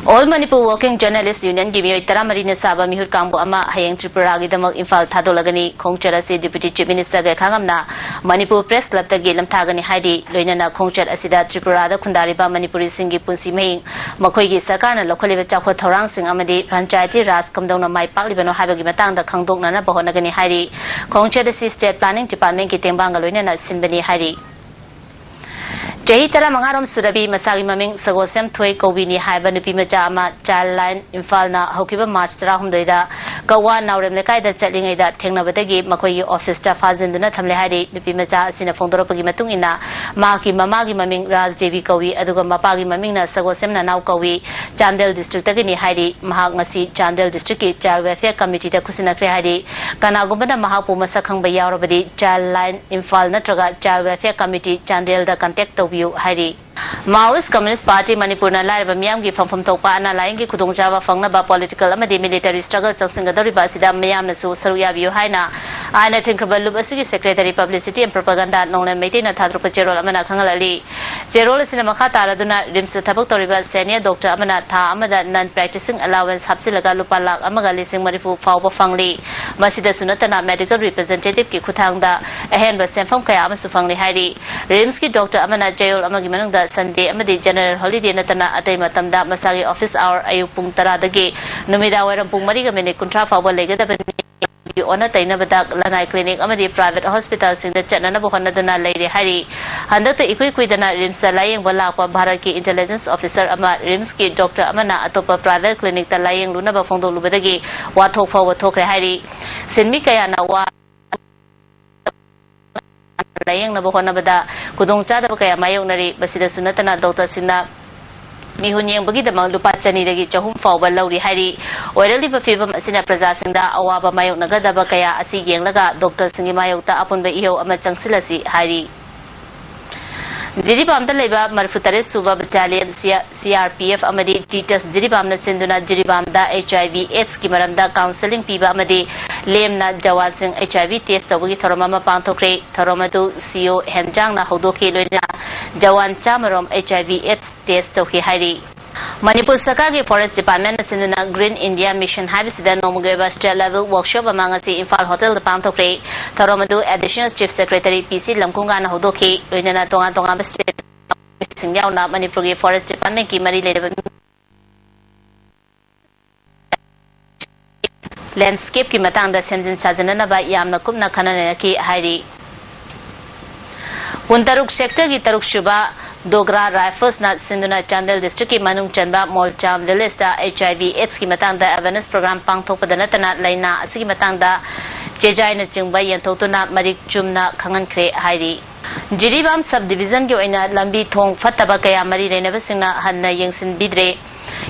All Manipur Working Journalist Union ꯒꯤ ꯃꯤꯑꯣꯏ ꯇꯔꯥꯃꯔꯤꯅ ꯁꯥꯕ ꯃꯤꯍꯨꯠ ꯀꯥꯡꯕꯨ ꯑꯃ ꯍꯌꯦꯡ ꯇ꯭ꯔꯤꯄꯨꯔꯥꯒꯤꯗꯃꯛ ꯏꯝꯐꯥꯜ ꯊꯥꯗꯣꯛꯂꯒꯅꯤ꯫ ꯈꯣꯡꯆꯠ ꯑꯁꯤ Deputy Chief Minister ꯒ ꯈꯥꯉꯝꯅ Manipur Press Club ꯇꯒꯤ ꯂꯝꯊꯥꯒꯅꯤ ꯍꯥꯏꯔꯤ꯫ ꯂꯣꯏꯅꯅ ꯈꯣꯡꯆꯠ ꯑꯁꯤꯗ ꯇ꯭ꯔꯤꯄꯨꯔꯥꯗ ꯈꯨꯟꯗꯥꯔꯤꯕ ꯃꯅꯤꯄꯨꯔꯤꯁꯤꯡꯒꯤ ꯄꯨꯟꯁꯤ ꯃꯍꯤꯡ, ꯃꯈꯣꯏꯒꯤ ꯁꯔꯀꯥꯔꯅ ꯂꯧꯈꯠꯂꯤꯕ ꯆꯥꯎꯈꯠ ꯊꯧꯔꯥꯡꯁꯤꯡ ꯑꯃꯗꯤ Panchayati Raj ꯀꯝꯗꯧꯅ ꯃꯥꯏ ꯄꯥꯛꯂꯤꯕꯅꯣ ꯍꯥꯏꯕꯒꯤ ꯃꯇꯥꯡꯗ ꯈꯪꯗꯣꯛꯅꯅꯕ ꯍꯣꯠꯅꯒꯅꯤ ꯍꯥꯏꯔꯤ꯫ ꯈꯣꯡꯆꯠ ꯑꯁꯤ State Planning Department ꯀꯤ ꯇꯦꯡꯕꯥꯡꯒ ꯂꯣꯏꯅꯅ ꯁꯤꯟꯕꯅꯤ ꯍꯥꯏꯔꯤ꯫ ꯆꯍꯤ ꯇꯔꯥꯃꯉꯥ ꯔꯣꯝ ꯁꯨꯔꯕꯤ, ꯃꯁꯥꯒꯤ ꯃꯃꯤꯡ ꯁꯒꯣꯜꯁꯦꯝ ꯊꯣꯏ ꯀꯧꯕꯤꯅꯤ ꯍꯥꯏꯕ ꯅꯨꯄꯤ ꯃꯆꯥ ꯑꯃ Childline ꯏꯝꯐꯥꯜꯅ ꯍꯧꯈꯤꯕ March ꯇꯔꯥꯍꯨꯝꯗꯣꯏꯗ ꯀꯛꯋꯥ ꯅꯥꯎꯔꯦꯝ ꯂꯩꯀꯥꯏꯗ ꯆꯠꯂꯤꯉꯩꯗ ꯊꯦꯡꯅꯕꯗꯒꯤ ꯃꯈꯣꯏꯒꯤ office ꯇ ꯐꯥꯖꯤꯟꯗꯨꯅ ꯊꯝꯂꯦ ꯍꯥꯏꯔꯤ꯫ ꯅꯨꯄꯤ ꯃꯆꯥ ꯑꯁꯤꯅ ꯐꯣꯡꯗꯣꯔꯛꯄꯒꯤ ꯃꯇꯨꯡ ꯏꯟꯅ, ꯃꯍꯥꯛꯀꯤ ꯃꯃꯥꯒꯤ ꯃꯃꯤꯡ ꯔꯥꯖ ꯗꯦꯕꯤ ꯀꯧꯏ, ꯑꯗꯨꯒ ꯃꯄꯥꯒꯤ ꯃꯃꯤꯡꯅ ꯁꯒꯣꯜꯁꯦꯝ ꯅꯅꯥꯎ ꯀꯧꯏ꯫ ꯆꯥꯟꯗꯦꯜ district ꯇꯒꯤꯅꯤ ꯍꯥꯏꯔꯤ꯫ ꯃꯍꯥꯛ ꯉꯁꯤ ꯆꯥꯟꯗꯦꯜ district ꯀꯤ Child Welfare Committee ꯗ ꯈꯨꯠꯁꯤꯟꯅꯈ꯭ꯔꯦ ꯍꯥꯏꯔꯤ꯫ ꯀꯅꯥꯒꯨꯝꯕꯅ ꯃꯍꯥꯛꯄꯨ ꯃꯁꯛ ꯈꯪꯕ ꯌꯥꯎꯔꯕꯗꯤ Childline ꯏꯝꯐꯥꯜ ꯅꯠꯇ꯭ꯔꯒ Child Welfare Committee ꯆꯥꯟꯗꯦꯜꯗ contact ꯇꯧꯕꯤꯌꯨ ꯍꯥꯏꯔꯤ꯫ Maoist Communist Party ꯃꯅꯤꯄꯨꯔꯅ ꯂꯥꯏꯔꯕ ꯃꯤꯌꯥꯝꯒꯤ ꯐꯪꯐꯝ ꯊꯣꯛꯄ ꯑꯅꯥ ꯂꯥꯏꯌꯦꯡꯒꯤ ꯈꯨꯗꯣꯡꯆꯥꯕ ꯐꯪꯅꯕ political ꯑꯃꯗꯤ military struggle ꯆꯪꯁꯤꯟꯒꯗꯧꯔꯤꯕ ꯑꯁꯤꯗ ꯃꯤꯌꯥꯝꯅꯁꯨ ꯁꯔꯨꯛ ꯌꯥꯕꯤꯌꯨ ꯍꯥꯏꯅ ꯑꯥꯏꯟꯅ ꯊꯤꯡꯈ꯭ꯔꯕ ꯂꯨꯞ ꯑꯁꯤꯒꯤ secretary publicity and propaganda ꯅꯣꯡꯂꯦꯟ ꯃꯩꯇꯩꯅ ꯊꯥꯗꯣꯔꯛꯄ ꯆꯦꯔꯣꯜ ꯑꯃꯅ ꯈꯪꯍꯜꯂꯛꯂꯤ꯫ ꯆꯦꯔꯣꯜ ꯑꯁꯤꯅ ꯃꯈꯥ ꯇꯥꯔꯗꯨꯅ RIMSꯇ ꯊꯕꯛ ꯇꯧꯔꯤꯕ senior doctor ꯑꯃꯅ ꯊꯥ ꯑꯃꯗ non practicing allowance ꯍꯥꯞꯆꯤꯜꯂꯒ ꯂꯨꯄꯥ ꯂꯥꯈ ꯑꯃꯒ ꯂꯤꯁꯤꯡ ꯃꯔꯤꯐꯨ ꯐꯥꯎꯕ ꯐꯪꯂꯤ꯫ ꯃꯁꯤꯗꯁꯨ ꯅꯠꯇꯅ medical representativeꯀꯤ ꯈꯨꯠꯊꯥꯡꯗ ꯑꯍꯦꯟꯕ ꯁꯦꯟꯐꯝ ꯀꯌꯥ ꯑꯃꯁꯨ ꯐꯪꯂꯤ ꯍꯥꯏꯔꯤ꯫ RIMSꯀꯤ doctor ꯑꯃꯅ ꯆꯌꯣꯜ ꯑꯃꯒꯤ ꯃꯅꯨꯡꯗ Sunday ꯑꯃꯗꯤ general holiday ꯅꯠꯇꯅ ꯑꯇꯩ ꯃꯇꯝꯗ ꯃꯁꯥꯒꯤ office hour ꯑꯌꯨꯛ ꯄꯨꯡ ꯇꯔꯥꯗꯒꯤ ꯅꯨꯃꯤꯗꯥꯡ ꯋꯥꯏꯔꯝ ꯄꯨꯡ ꯃꯔꯤꯒ minute ꯀꯨꯟꯊ꯭ꯔꯥ ꯐꯥꯎꯕ ꯂꯩꯒꯗꯕꯅꯤ꯫ ꯑꯣꯟꯅ ꯇꯩꯅꯕꯗ ꯂꯅꯥꯏ clinic ꯑꯃꯗꯤ private hospitalꯁꯤꯡꯗ ꯆꯠꯅꯅꯕ ꯍꯣꯠꯅꯗꯨꯅ ꯂꯩꯔꯦ ꯍꯥꯏꯔꯤ꯫ ꯍꯟꯗꯛꯇ ꯏꯀꯨꯏ ꯀꯨꯏꯗꯅ RIMSꯇ ꯂꯥꯌꯦꯡꯕ ꯂꯥꯛꯄ ꯚꯥꯔꯠꯀꯤ intelligence officer ꯑꯃ RIMSꯀꯤ doctor ꯑꯃꯅ ꯑꯇꯣꯞꯄ private clinicꯇ ꯂꯥꯌꯦꯡꯂꯨꯅꯕ ꯐꯣꯡꯗꯣꯛꯂꯨꯕꯗꯒꯤ ꯋꯥꯊꯣꯛ ꯐꯥꯎꯕ ꯊꯣꯛꯈ꯭ꯔꯦ ꯍꯥꯏꯔꯤ꯫ ꯁꯤꯟꯃꯤ ꯀꯌꯥꯅ ꯋꯥ ꯂꯥꯌꯦꯡꯅꯕ ꯍꯣꯠꯅꯕꯗ ꯈꯨꯗꯣꯡꯆꯥꯗꯕ ꯀꯌꯥ ꯃꯥꯌꯣꯛꯅꯔꯤ꯫ ꯃꯁꯤꯗꯁꯨ ꯅꯠꯇꯅ doctorꯁꯤꯡꯅ ꯃꯤꯍꯨꯟ ꯌꯦꯡꯕꯒꯤꯗꯃꯛ ꯂꯨꯄꯥ ꯆꯅꯤꯗꯒꯤ ꯆꯍꯨꯝ ꯐꯥꯎꯕ ꯂꯧꯔꯤ ꯍꯥꯏꯔꯤ꯫ ꯑꯣꯏꯔꯛꯂꯤꯕ ꯐꯤꯕꯝ ꯑꯁꯤꯅ ꯄ꯭ꯔꯖꯥꯁꯤꯡꯗ ꯑꯋꯥꯕ ꯃꯥꯌꯣꯛꯅꯒꯗꯕ ꯀꯌꯥ ꯑꯁꯤ ꯌꯦꯡꯂꯒ doctorꯁꯤꯡꯒꯤ ꯃꯥꯌꯣꯛꯇ ꯑꯄꯨꯟꯕ ꯏꯍꯧ ꯑꯃ ꯆꯪꯁꯤꯜꯂꯁꯤ ꯍꯥꯏꯔꯤ꯫ ꯖꯤꯔꯤꯕꯥꯝꯗ ꯂꯩꯕ ꯃꯔꯤꯐꯨꯇꯔꯦꯠ ꯁꯨꯕ battalion CRPF ꯑꯃꯗꯤ TTAS ꯖꯤꯔꯤꯕꯥꯝꯅ ꯁꯤꯟꯗꯨꯅ ꯖꯤꯔꯤꯕꯥꯝꯗ HIV AIDS ꯀꯤ ꯃꯔꯝꯗ counselling ꯄꯤꯕ ꯑꯃꯗꯤ ꯂꯦꯝꯅ ꯖꯋꯥꯟꯁꯤꯡ HIV test ꯇꯧꯕꯒꯤ ꯊꯧꯔꯝ ꯑꯃ ꯄꯥꯡꯊꯣꯛꯈ꯭ꯔꯦ꯫ ꯊꯧꯔꯝ ꯑꯗꯨ CO ꯍꯦꯟꯖꯥꯡꯅ ꯍꯧꯗꯣꯛꯈꯤ, ꯂꯣꯏꯅꯅ ꯖꯋꯥꯟ ꯆꯥꯝꯃꯔꯣꯝ HIV AIDS test ꯇꯧꯈꯤ ꯍꯥꯏꯔꯤ꯫ ꯃꯅꯤꯄꯨꯔ ꯁꯔꯀꯥꯔꯒꯤ Forest Departmentꯅ ꯁꯤꯟꯗꯨꯅ Green India Mission ꯍꯥꯏꯕꯁꯤꯗ ꯅꯣꯡꯃꯒꯤ ꯑꯣꯏꯕ state level workshop ꯑꯃ ꯉꯁꯤ ꯏꯝꯐꯥꯜ ꯍꯣꯇꯦꯜꯗ ꯄꯥꯡꯊꯣꯛꯈ꯭ꯔꯦ꯫ ꯊꯧꯔꯝ ꯑꯗꯨ Additional Chief Secretary ꯄꯤ ꯁꯤ ꯂꯝꯀꯨꯡꯒꯥꯅ ꯍꯧꯗꯣꯛꯈꯤ꯫ ꯂꯣꯏꯅꯅ ꯇꯣꯉꯥꯟ ꯇꯣꯉꯥꯟꯕ stateꯁꯤꯡ ꯌꯥꯎꯅ ꯃꯅꯤꯄꯨꯔꯒꯤ Forest Departmentꯀꯤ ꯃꯔꯤ ꯂꯩꯅꯕ landscapeꯀꯤ ꯃꯇꯥꯡꯗ ꯁꯦꯝꯖꯤꯟ ꯁꯥꯖꯤꯟꯅꯅꯕ ꯌꯥꯝꯅ ꯀꯨꯞꯅ ꯈꯟꯅ ꯅꯩꯅꯈꯤ ꯍꯥꯏꯔꯤ꯫ ꯀꯨꯟꯇꯔꯨꯛ sectorꯒꯤ ꯇꯔꯨꯛꯁꯨꯕ Dogra Riflesꯅ ꯁꯤꯟꯗꯨꯅ ꯆꯥꯟꯗꯦꯜ districtꯀꯤ ꯃꯅꯨꯡ ꯆꯟꯕ ꯃꯣꯜꯆꯥꯝ villageꯇ HIV AIDSꯀꯤ ꯃꯇꯥꯡꯗ awareness program ꯄꯥꯡꯊꯣꯛꯄꯗ ꯅꯠꯇꯅ ꯂꯥꯏꯅꯥ ꯑꯁꯤꯒꯤ ꯃꯇꯥꯡꯗ ꯆꯦꯖꯥꯏꯅꯆꯤꯡꯕ ꯌꯦꯟꯊꯣꯛꯇꯨꯅ ꯃꯔꯤꯛ ꯆꯨꯝꯅ ꯈꯪꯍꯟꯈ꯭ꯔꯦ ꯍꯥꯏꯔꯤ꯫ ꯖꯤꯔꯤꯕꯥꯝ sub divisionꯒꯤ ꯑꯣꯏꯅ ꯂꯝꯕꯤ ꯊꯣꯡ ꯐꯠꯇꯕ ꯀꯌꯥ ꯃꯔꯤ ꯂꯩꯅꯕꯁꯤꯡꯅ ꯍꯟꯅ ꯌꯦꯡꯁꯤꯟꯕꯤꯗ꯭ꯔꯦ꯫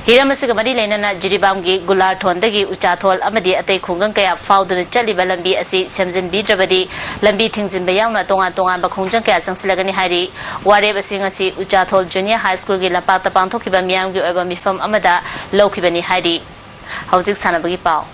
ꯍꯤꯔꯝ ꯑꯁꯤꯒ ꯃꯔꯤ ꯂꯩꯅꯅ ꯖꯤꯔꯤꯕꯥꯝꯒꯤ ꯒꯨꯂꯥꯔꯊꯣꯟꯗꯒꯤ ꯎꯆꯥꯊꯣꯜ ꯑꯃꯗꯤ ꯑꯇꯩ ꯈꯨꯡꯒꯪ ꯀꯌꯥ ꯐꯥꯎꯗꯨꯅ ꯆꯠꯂꯤꯕ ꯂꯝꯕꯤ ꯑꯁꯤ ꯁꯦꯝꯖꯤꯟꯕꯤꯗ꯭ꯔꯕꯗꯤ ꯂꯝꯕꯤ ꯊꯤꯡꯖꯤꯟꯕ ꯌꯥꯎꯅ ꯇꯣꯉꯥꯟ ꯇꯣꯉꯥꯟꯕ ꯈꯣꯡꯖꯪ ꯀꯌꯥ ꯆꯪꯁꯤꯜꯂꯒꯅꯤ ꯍꯥꯏꯔꯤ꯫ ꯋꯥꯔꯦꯞ ꯑꯁꯤ ꯉꯁꯤ ꯎꯆꯥꯊꯣꯜ ꯖꯨꯅꯤꯌꯔ ꯍꯥꯏ ꯁ꯭ꯀꯨꯜꯒꯤ ꯂꯝꯄꯥꯛꯇ ꯄꯥꯡꯊꯣꯛꯈꯤꯕ ꯃꯤꯌꯥꯝꯒꯤ ꯑꯣꯏꯕ ꯃꯤꯐꯝ ꯑꯃꯗ ꯂꯧꯈꯤꯕꯅꯤ ꯍꯥꯏꯔꯤ꯫ ꯍꯧꯖꯤꯛ ꯁꯥꯟꯅꯕꯒꯤ ꯄꯥꯎ꯫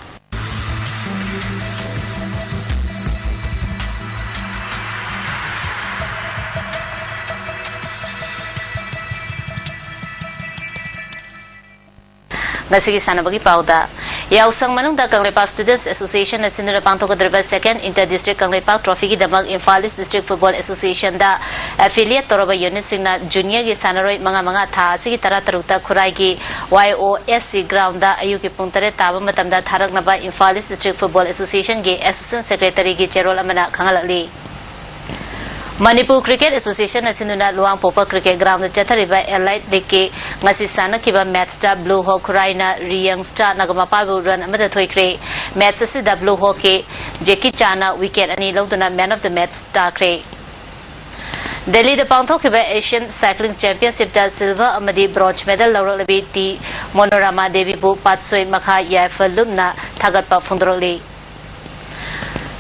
ꯉꯁꯤꯒꯤ ꯁꯥꯟꯅꯕꯒꯤ ꯄꯥꯎꯗ, ꯌꯥꯎꯁꯪ ꯃꯅꯨꯡꯗ ꯀꯪꯂꯩꯄꯥꯛ Students Association ꯅ ꯁꯤꯟꯗꯨꯅ ꯄꯥꯡꯊꯣꯛꯀꯗꯧꯔꯤꯕ Second Inter District Kangleipak Trophy ꯒꯤꯗꯃꯛ Imphal East District Football Association ꯗ affiliate ꯇꯧꯔꯕ unit ꯁꯤꯡꯅ junior ꯒꯤ ꯁꯥꯟꯅꯔꯣꯏ ꯃꯉꯥ ꯃꯉꯥ ꯊꯥ ꯑꯁꯤꯒꯤ ꯇꯔꯥ ꯇꯔꯨꯛꯇ ꯈꯨꯔꯥꯏꯒꯤ Y O S C ground ꯗ ꯑꯌꯨꯛꯀꯤ ꯄꯨꯡ ꯇꯔꯦꯠ ꯇꯥꯕ ꯃꯇꯝꯗ ꯊꯥꯔꯛꯅꯕ Imphal East District Football Association ꯒꯤ Assistant Secretary ꯒꯤ ꯆꯦꯔꯣꯜ ꯑꯃꯅ ꯈꯪꯍꯜꯂꯛꯂꯤ꯫ ꯃꯅꯤꯄꯨꯔ Cricket Association ꯅ ꯁꯤꯟꯗꯨꯅ ꯂꯨꯋꯥꯡꯄꯣꯛꯄ cricket ground ꯗ ꯆꯠꯊꯔꯤꯕ Elite League ꯀꯤ ꯉꯁꯤ ꯁꯥꯟꯅꯈꯤꯕ match ꯇ Blue Hawk ꯈꯨꯔꯥꯏꯅ Riyang Star ꯅꯒꯃꯄꯥꯜꯕꯨ run ꯑꯃꯗ ꯊꯣꯏꯈ꯭ꯔꯦ꯫ Match ꯑꯁꯤꯗ Blue Hawk ꯀꯤ ꯖꯦꯀꯤ ꯆꯥꯅ wicket ꯑꯅꯤ ꯂꯧꯗꯨꯅ man of the match ꯇꯥꯈ꯭ꯔꯦ꯫ ꯗꯦꯜꯂꯤꯗ ꯄꯥꯡꯊꯣꯛꯈꯤꯕ Asian Cycling Championship ꯇ silver ꯑꯃꯗꯤ bronze medal ꯂꯧꯔꯛꯂꯕꯤ ꯇꯤ ꯃꯣꯅꯣꯔꯥꯃꯥ ꯗꯦꯕꯤꯕꯨ ꯄꯥꯠꯁꯣꯏ ꯃꯈꯥ ꯌꯥꯏꯐ ꯂꯨꯞꯅ ꯊꯥꯒꯠꯄ ꯐꯣꯡꯗꯣꯔꯛꯂꯤ꯫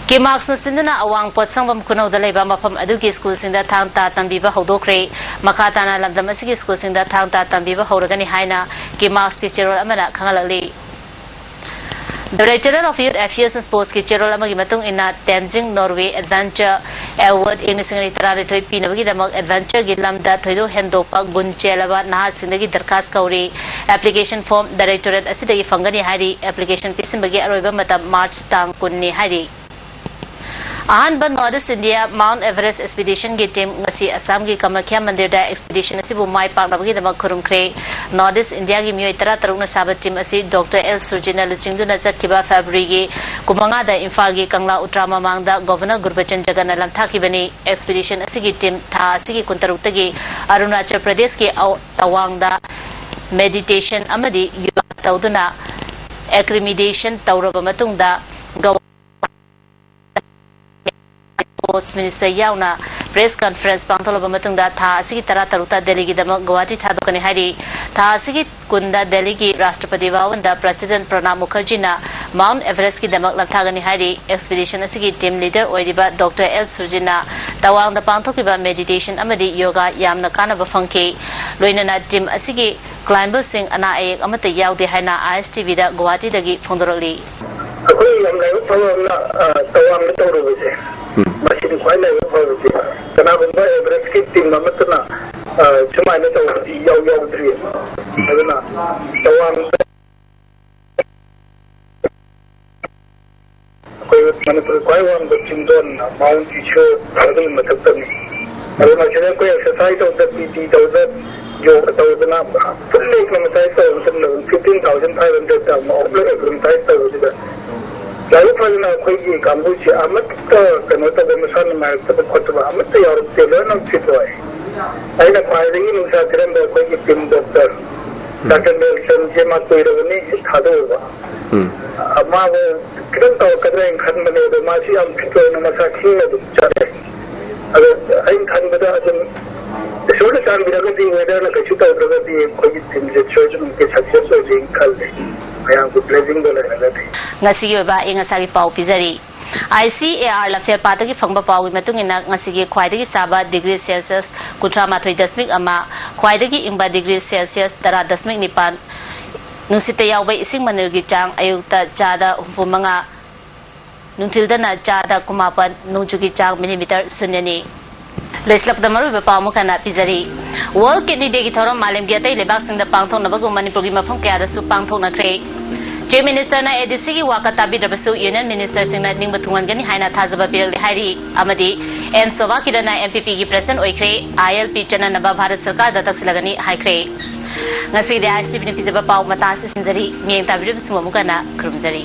ꯀꯤꯃꯥꯛꯁꯅ ꯁꯤꯟꯗꯨꯅ ꯑꯋꯥꯡ ꯄꯣꯠꯁꯪꯕꯝ ꯈꯨꯅꯧꯗ ꯂꯩꯕ ꯃꯐꯝ ꯑꯗꯨꯒꯤ ꯁ꯭ꯀꯨꯜꯁꯤꯡꯗ ꯊꯥꯡ ꯇꯥ ꯇꯝꯕꯤꯕ ꯍꯧꯗꯣꯛꯈ꯭ꯔꯦ꯫ ꯃꯈꯥ ꯇꯥꯅ ꯂꯝꯗꯝ ꯑꯁꯤꯒꯤ ꯁ꯭ꯀꯨꯜꯁꯤꯡꯗ ꯊꯥꯡ ꯇꯥ ꯇꯝꯕꯤꯕ ꯍꯧꯔꯒꯅꯤ ꯍꯥꯏꯅ ꯀꯤꯃꯥꯛꯁꯀꯤ ꯆꯦꯔꯣꯜ ꯑꯃꯅ ꯈꯪꯍꯜꯂꯛꯂꯤ꯫ Directorate of Youth Affairs and Sports ꯀꯤ ꯆꯦꯔꯣꯜ ꯑꯃꯒꯤ ꯃꯇꯨꯡ ꯏꯟꯅ, ꯇꯦꯟꯖꯤꯡ ꯅꯣꯔꯋꯦ Adventure Award ꯏꯪ ꯂꯤꯁꯤꯡ ꯑꯅꯤ ꯇꯔꯥꯅꯤꯊꯣꯏ ꯄꯤꯅꯕꯒꯤꯗꯃꯛ adventure ꯒꯤ ꯂꯝꯗ ꯊꯣꯏꯗꯣꯛ ꯍꯦꯟꯗꯣꯛꯄ ꯒꯨꯟ ꯆꯦꯜꯂꯕ ꯅꯍꯥꯁꯤꯡꯗꯒꯤ ꯗꯔꯈꯥꯁ ꯀꯧꯔꯤ꯫ Application form directorate ꯑꯁꯤꯗꯒꯤ ꯐꯪꯒꯅꯤ ꯍꯥꯏꯔꯤ꯫ Application ꯄꯤꯁꯤꯟꯕꯒꯤ ꯑꯔꯣꯏꯕ ꯃꯇꯝ March ꯇꯥꯡ ꯀꯨꯟꯅꯤ ꯍꯥꯏꯔꯤ꯫ ꯑꯍꯥꯟꯕ North East India Mount Everest Expedition ꯒꯤ team ꯉꯁꯤ ꯑꯁꯥꯝꯒꯤ ꯀꯃꯈ꯭ꯌꯥ ꯃꯟꯗꯤꯔꯗ expedition ꯑꯁꯤꯕꯨ ꯃꯥꯏ ꯄꯥꯛꯅꯕꯒꯤꯗꯃꯛ ꯈꯨꯔꯨꯝꯈ꯭ꯔꯦ꯫ North East India ꯒꯤ ꯃꯤꯑꯣꯏ ꯇꯔꯥ ꯇꯔꯨꯛꯅ ꯁꯥꯕ team ꯑꯁꯤ Doctor L ꯁꯨꯔꯖꯤꯠꯅ ꯂꯨꯆꯤꯡꯗꯨꯅ ꯆꯠꯈꯤꯕ February ꯒꯤ ꯀꯨꯟꯃꯉꯥꯗ ꯏꯝꯐꯥꯜꯒꯤ ꯀꯪꯂꯥ ꯎꯇ꯭ꯔꯥ ꯃꯃꯥꯡꯗ Governor ꯒꯨꯔꯕꯆꯟ ꯖꯒꯟꯅ ꯂꯝꯊꯥꯈꯤꯕꯅꯤ꯫ Expedition ꯑꯁꯤꯒꯤ team ꯊꯥ ꯑꯁꯤꯒꯤ ꯀꯨꯟꯇꯔꯨꯛꯇꯒꯤ ꯑꯔꯨꯅꯥꯆꯜ ꯄ꯭ꯔꯗꯦꯁꯀꯤ ꯑꯧ-, ꯇꯋꯥꯡꯗ meditation ꯑꯃꯗꯤ yoga ꯇꯧꯗꯨꯅ acclimatation ꯇꯧꯔꯕ ꯃꯇꯨꯡꯗ ꯒꯋꯥ Sports Minister ꯌꯥꯎꯅ press conference ꯄꯥꯡꯊꯣꯛꯂꯕ ꯃꯇꯨꯡꯗ ꯊꯥ ꯑꯁꯤꯒꯤ ꯇꯔꯥ ꯇꯔꯨꯛꯇ ꯗꯦꯜꯂꯤꯒꯤꯗꯃꯛ ꯒꯨꯋꯥꯍꯥꯇꯤ ꯊꯥꯗꯣꯛꯀꯅꯤ ꯍꯥꯏꯔꯤ꯫ ꯊꯥ ꯑꯁꯤꯒꯤ ꯀꯨꯟꯗ ꯗꯦꯜꯂꯤꯒꯤ ꯔꯥꯁꯇ꯭ꯔꯄꯇꯤ ꯚꯋꯟꯗ ꯄ꯭ꯔꯁꯤꯗꯦꯟꯠ ꯄ꯭ꯔꯅꯥꯕ ꯃꯨꯈꯔꯖꯤꯅ ꯃꯥꯎꯟꯠ ꯑꯦꯚꯔꯦꯁ꯭ꯠꯀꯤꯗꯃꯛ ꯂꯝꯊꯥꯒꯅꯤ ꯍꯥꯏꯔꯤ꯫ ꯑꯦꯛꯁꯄꯤꯗꯤꯁꯟ ꯑꯁꯤꯒꯤ ꯇꯤꯝ ꯂꯤꯗꯔ ꯑꯣꯏꯔꯤꯕ ꯗꯣꯛꯇꯔ ꯑꯦꯜ ꯁꯨꯔꯖꯤꯅ ꯇꯋꯥꯡꯗ ꯄꯥꯡꯊꯣꯛꯈꯤꯕ ꯃꯦꯗꯤꯇꯦꯁꯟ ꯑꯃꯗꯤ ꯌꯣꯒꯥ ꯌꯥꯝꯅ ꯀꯥꯟꯅꯕ ꯐꯪꯈꯤ꯫ ꯂꯣꯏꯅꯅ ꯇꯤꯝ ꯑꯁꯤꯒꯤ ꯀ꯭ꯂꯥꯏꯝꯕꯔꯁꯤꯡ ꯑꯅꯥ ꯑꯌꯦꯛ ꯑꯃꯠꯇ ꯌꯥꯎꯗꯦ ꯍꯥꯏꯅ ꯑꯥꯏ ꯑꯦꯁ ꯇꯤ ꯚꯤꯗ ꯒꯨꯋꯥꯍꯥꯇꯤꯗꯒꯤ ꯐꯣꯡꯗꯣꯔꯛꯂꯤ꯫ ꯑꯩꯈꯣꯏ ꯌꯥꯝ ꯂꯥꯏꯕꯛ ꯐꯕ ꯑꯃꯅ, ꯑ, ꯇꯋꯥꯡꯗ ꯇꯧꯔꯨꯕꯁꯦ, ꯎꯝ꯫ ꯃꯁꯤꯅꯤ ꯈ꯭ꯋꯥꯏ ꯂꯥꯏꯕꯛ ꯐꯕꯁꯦ꯫ ꯀꯅꯥꯒꯨꯝꯕ ꯑꯦꯚꯔꯦꯁ꯭ꯠꯀꯤ ꯇꯤꯝ ꯑꯃꯠꯇꯅ, ꯑ, ꯁꯨꯃꯥꯏꯅ ꯇꯧꯕꯗꯤ ꯏꯌꯥꯎ ꯌꯥꯎꯗ꯭ꯔꯤ꯫ ꯑꯗꯨꯅ ꯇꯋꯥꯡꯗ ꯑꯩꯈꯣꯏ ꯃꯅꯤꯄꯨꯔ ꯈ꯭ꯋꯥꯏ ꯋꯥꯡꯕ ꯆꯤꯡꯗꯣꯟ ꯃꯥꯎꯟꯠ ꯏꯁꯣ ꯑꯗꯨꯒꯤ ꯃꯊꯛꯇꯅꯤ꯫ ꯑꯗꯨ ꯃꯁꯤꯗ ꯑꯩꯈꯣꯏ ꯑꯦꯛꯁꯔꯁꯥꯏꯁ ꯇꯧꯗ, ꯄꯤ ꯇꯤ ꯇꯧꯗ, ꯌꯣꯒ ꯇꯧꯗꯅ ꯐꯨꯜꯂꯤ ꯑꯦꯀ꯭ꯂꯤꯃꯦꯇꯥꯏꯖ ꯇꯧꯕ ꯃꯇꯝꯗ ꯐꯤꯐꯇꯤꯟ ꯊꯥꯎꯖꯟ ꯐꯥꯏꯚ ꯍꯟꯗ꯭ꯔꯦꯗ ꯑꯃ ꯑꯣꯐꯂꯥꯏꯟ ꯑꯦꯀ꯭ꯂꯤꯃꯦꯇꯥꯏꯖ ꯇꯧꯕꯁꯤꯗ ꯂꯥꯏꯕꯛ ꯐꯗꯅ ꯑꯩꯈꯣꯏꯒꯤ ꯀꯥꯡꯕꯨꯁꯤ ꯑꯃꯠꯇ ꯀꯩꯅꯣ ꯇꯧꯕ, ꯃꯁꯥ ꯅꯨꯡꯉꯥꯏꯔꯛꯇꯕ ꯈꯣꯠꯇꯕ ꯑꯃꯠꯇ ꯌꯥꯎꯔꯛꯇꯦ, ꯂꯣꯏꯅꯃꯛ ꯐꯤꯠ ꯑꯣꯏ꯫ ꯑꯩꯅ ꯈ꯭ꯋꯥꯏꯗꯒꯤ ꯅꯨꯡꯁꯥ ꯊꯤꯔꯝꯕ ꯑꯩꯈꯣꯏꯒꯤ ꯇꯤꯝ ꯗꯣꯛꯇꯔ ꯗꯥꯛꯇꯔ ꯅꯦꯜꯁꯟꯁꯦ ꯃꯥ ꯀꯨꯏꯔꯕꯅꯤ ꯊꯥꯗꯣꯛꯎꯕ꯫ ꯎꯝ꯫ ꯃꯥꯕꯨ ꯈꯤꯇꯪ ꯇꯧꯔꯛꯀꯗ꯭ꯔꯥ ꯍꯥꯏꯅ ꯈꯟꯕꯅꯦ, ꯑꯗꯣ ꯃꯥꯁꯤ ꯌꯥꯝ ꯐꯤꯠ ꯑꯣꯏꯅ ꯃꯁꯥ ꯈꯤꯡꯅ ꯑꯗꯨꯝ ꯆꯠꯂꯦ꯫ ꯑꯗꯣ ꯑꯩꯅ ꯈꯟꯕꯗ ꯑꯗꯨꯝ ꯏꯁꯣꯔꯅ ꯆꯥꯟꯕꯤꯔꯒꯗꯤ, ꯋꯦꯗꯔꯅ ꯀꯩꯁꯨ ꯇꯧꯗ꯭ꯔꯒꯗꯤ ꯑꯩꯈꯣꯏꯒꯤ ꯇꯤꯝꯁꯦ ꯁꯣꯏꯗꯅꯃꯛꯀꯤ ꯁꯛꯁꯦꯁ ꯑꯣꯏꯖꯩꯅ ꯈꯜꯂꯦ, ꯃꯌꯥꯝꯒꯤ ꯕ꯭ꯂꯦꯁꯤꯡꯗꯣ ꯂꯩꯔꯒꯗꯤ꯫ ꯉꯁꯤꯒꯤ ꯑꯣꯏꯕ ꯑꯏꯪ ꯑꯁꯥꯒꯤ ꯄꯥꯎ ꯄꯤꯖꯔꯤ꯫ ꯑꯥꯏ ꯁꯤ ꯑꯦ ꯑꯥꯔ ꯂꯝꯐꯦꯜꯄꯥꯠꯇꯒꯤ ꯐꯪꯕ ꯄꯥꯎꯒꯤ ꯃꯇꯨꯡ ꯏꯟꯅ, ꯉꯁꯤꯒꯤ ꯈ꯭ꯋꯥꯏꯗꯒꯤ ꯁꯥꯕ ꯗꯤꯒ꯭ꯔꯤ ꯁꯦꯜꯁꯤꯌꯁ ꯀꯨꯟꯊ꯭ꯔꯥ ꯃꯥꯊꯣꯏ ꯗꯁꯃꯤꯛ ꯑꯃ, ꯈ꯭ꯋꯥꯏꯗꯒꯤ ꯏꯪꯕ ꯗꯤꯒ꯭ꯔꯤ ꯁꯦꯜꯁꯤꯌꯁ ꯇꯔꯥ ꯗꯁꯃꯤꯛ ꯅꯤꯄꯥꯟ, ꯅꯨꯡꯁꯤꯠꯇ ꯌꯥꯎꯕ ꯏꯁꯤꯡ ꯃꯅꯤꯜꯒꯤ ꯆꯥꯡ ꯑꯌꯨꯛꯇ ꯆꯥꯗ ꯍꯨꯝꯐꯨ ꯃꯉꯥ, ꯅꯨꯡꯊꯤꯜꯗꯅ ꯆꯥꯗ ꯀꯨꯟꯃꯥꯄꯟ, ꯅꯣꯡꯖꯨꯒꯤ ꯆꯥꯡ ꯃꯤꯂꯤꯃꯤꯇꯔ ꯁꯨꯟꯌꯅꯤ꯫ ꯂꯣꯏꯁꯤꯜꯂꯛꯄꯗ ꯃꯔꯨꯑꯣꯏꯕ ꯄꯥꯎ ꯑꯃꯨꯛ ꯍꯟꯅ ꯄꯤꯖꯔꯤ꯫ ꯋꯥꯔꯜꯗ ꯀꯤꯗꯅꯤ ꯗꯦꯒꯤ ꯊꯧꯔꯝ ꯃꯥꯂꯦꯝꯒꯤ ꯑꯇꯩ ꯂꯩꯕꯥꯛꯁꯤꯡꯗ ꯄꯥꯡꯊꯣꯛꯅꯕꯒꯨꯝ ꯃꯅꯤꯄꯨꯔꯒꯤ ꯃꯐꯝ ꯀꯌꯥꯗꯁꯨ ꯄꯥꯡꯊꯣꯛꯅꯈ꯭ꯔꯦ꯫ ꯆꯤꯐ ꯃꯤꯅꯤꯁꯇꯔꯅ ꯑꯦ ꯗꯤ ꯁꯤꯒꯤ ꯋꯥꯀꯠ ꯇꯥꯕꯤꯗ꯭ꯔꯕꯁꯨ ꯌꯨꯅꯤꯌꯟ ꯃꯤꯅꯤꯁꯇꯔꯁꯤꯡꯅ ꯅꯤꯡꯕ ꯊꯨꯡꯍꯟꯒꯅꯤ ꯍꯥꯏꯅ ꯊꯥꯖꯕ ꯄꯤꯔꯛꯂꯦ ꯍꯥꯏꯔꯤ꯫ ꯑꯃꯗꯤ ꯑꯦꯟ ꯁꯣꯚꯥ ꯀꯤꯔꯟꯅ ꯑꯦꯝ ꯄꯤ ꯄꯤꯒꯤ ꯄ꯭ꯔꯁꯤꯗꯦꯟꯠ ꯑꯣꯏꯈ꯭ꯔꯦ꯫ ꯑꯥꯏ ꯑꯦꯜ ꯄꯤ ꯆꯠꯅꯅꯕ ꯚꯥꯔꯠ ꯁꯔꯀꯥꯔꯗ ꯇꯛꯁꯤꯜꯂꯒꯅꯤ ꯍꯥꯏꯈ꯭ꯔꯦ꯫ ꯉꯁꯤꯒꯤꯗꯤ ꯑꯥꯏ ꯑꯦꯁ ꯇꯤ ꯚꯤꯅ ꯄꯤꯖꯕ ꯄꯥꯎ ꯃꯇꯥꯡ ꯑꯁꯤꯗ ꯂꯣꯏꯁꯤꯟꯖꯔꯤ꯫ ꯃꯤꯠꯌꯦꯡ ꯇꯥꯕꯤꯔꯤꯕꯁꯤꯡꯕꯨ ꯑꯃꯨꯛ ꯍꯟꯅ ꯈꯨꯔꯨꯝꯖꯔꯤ꯫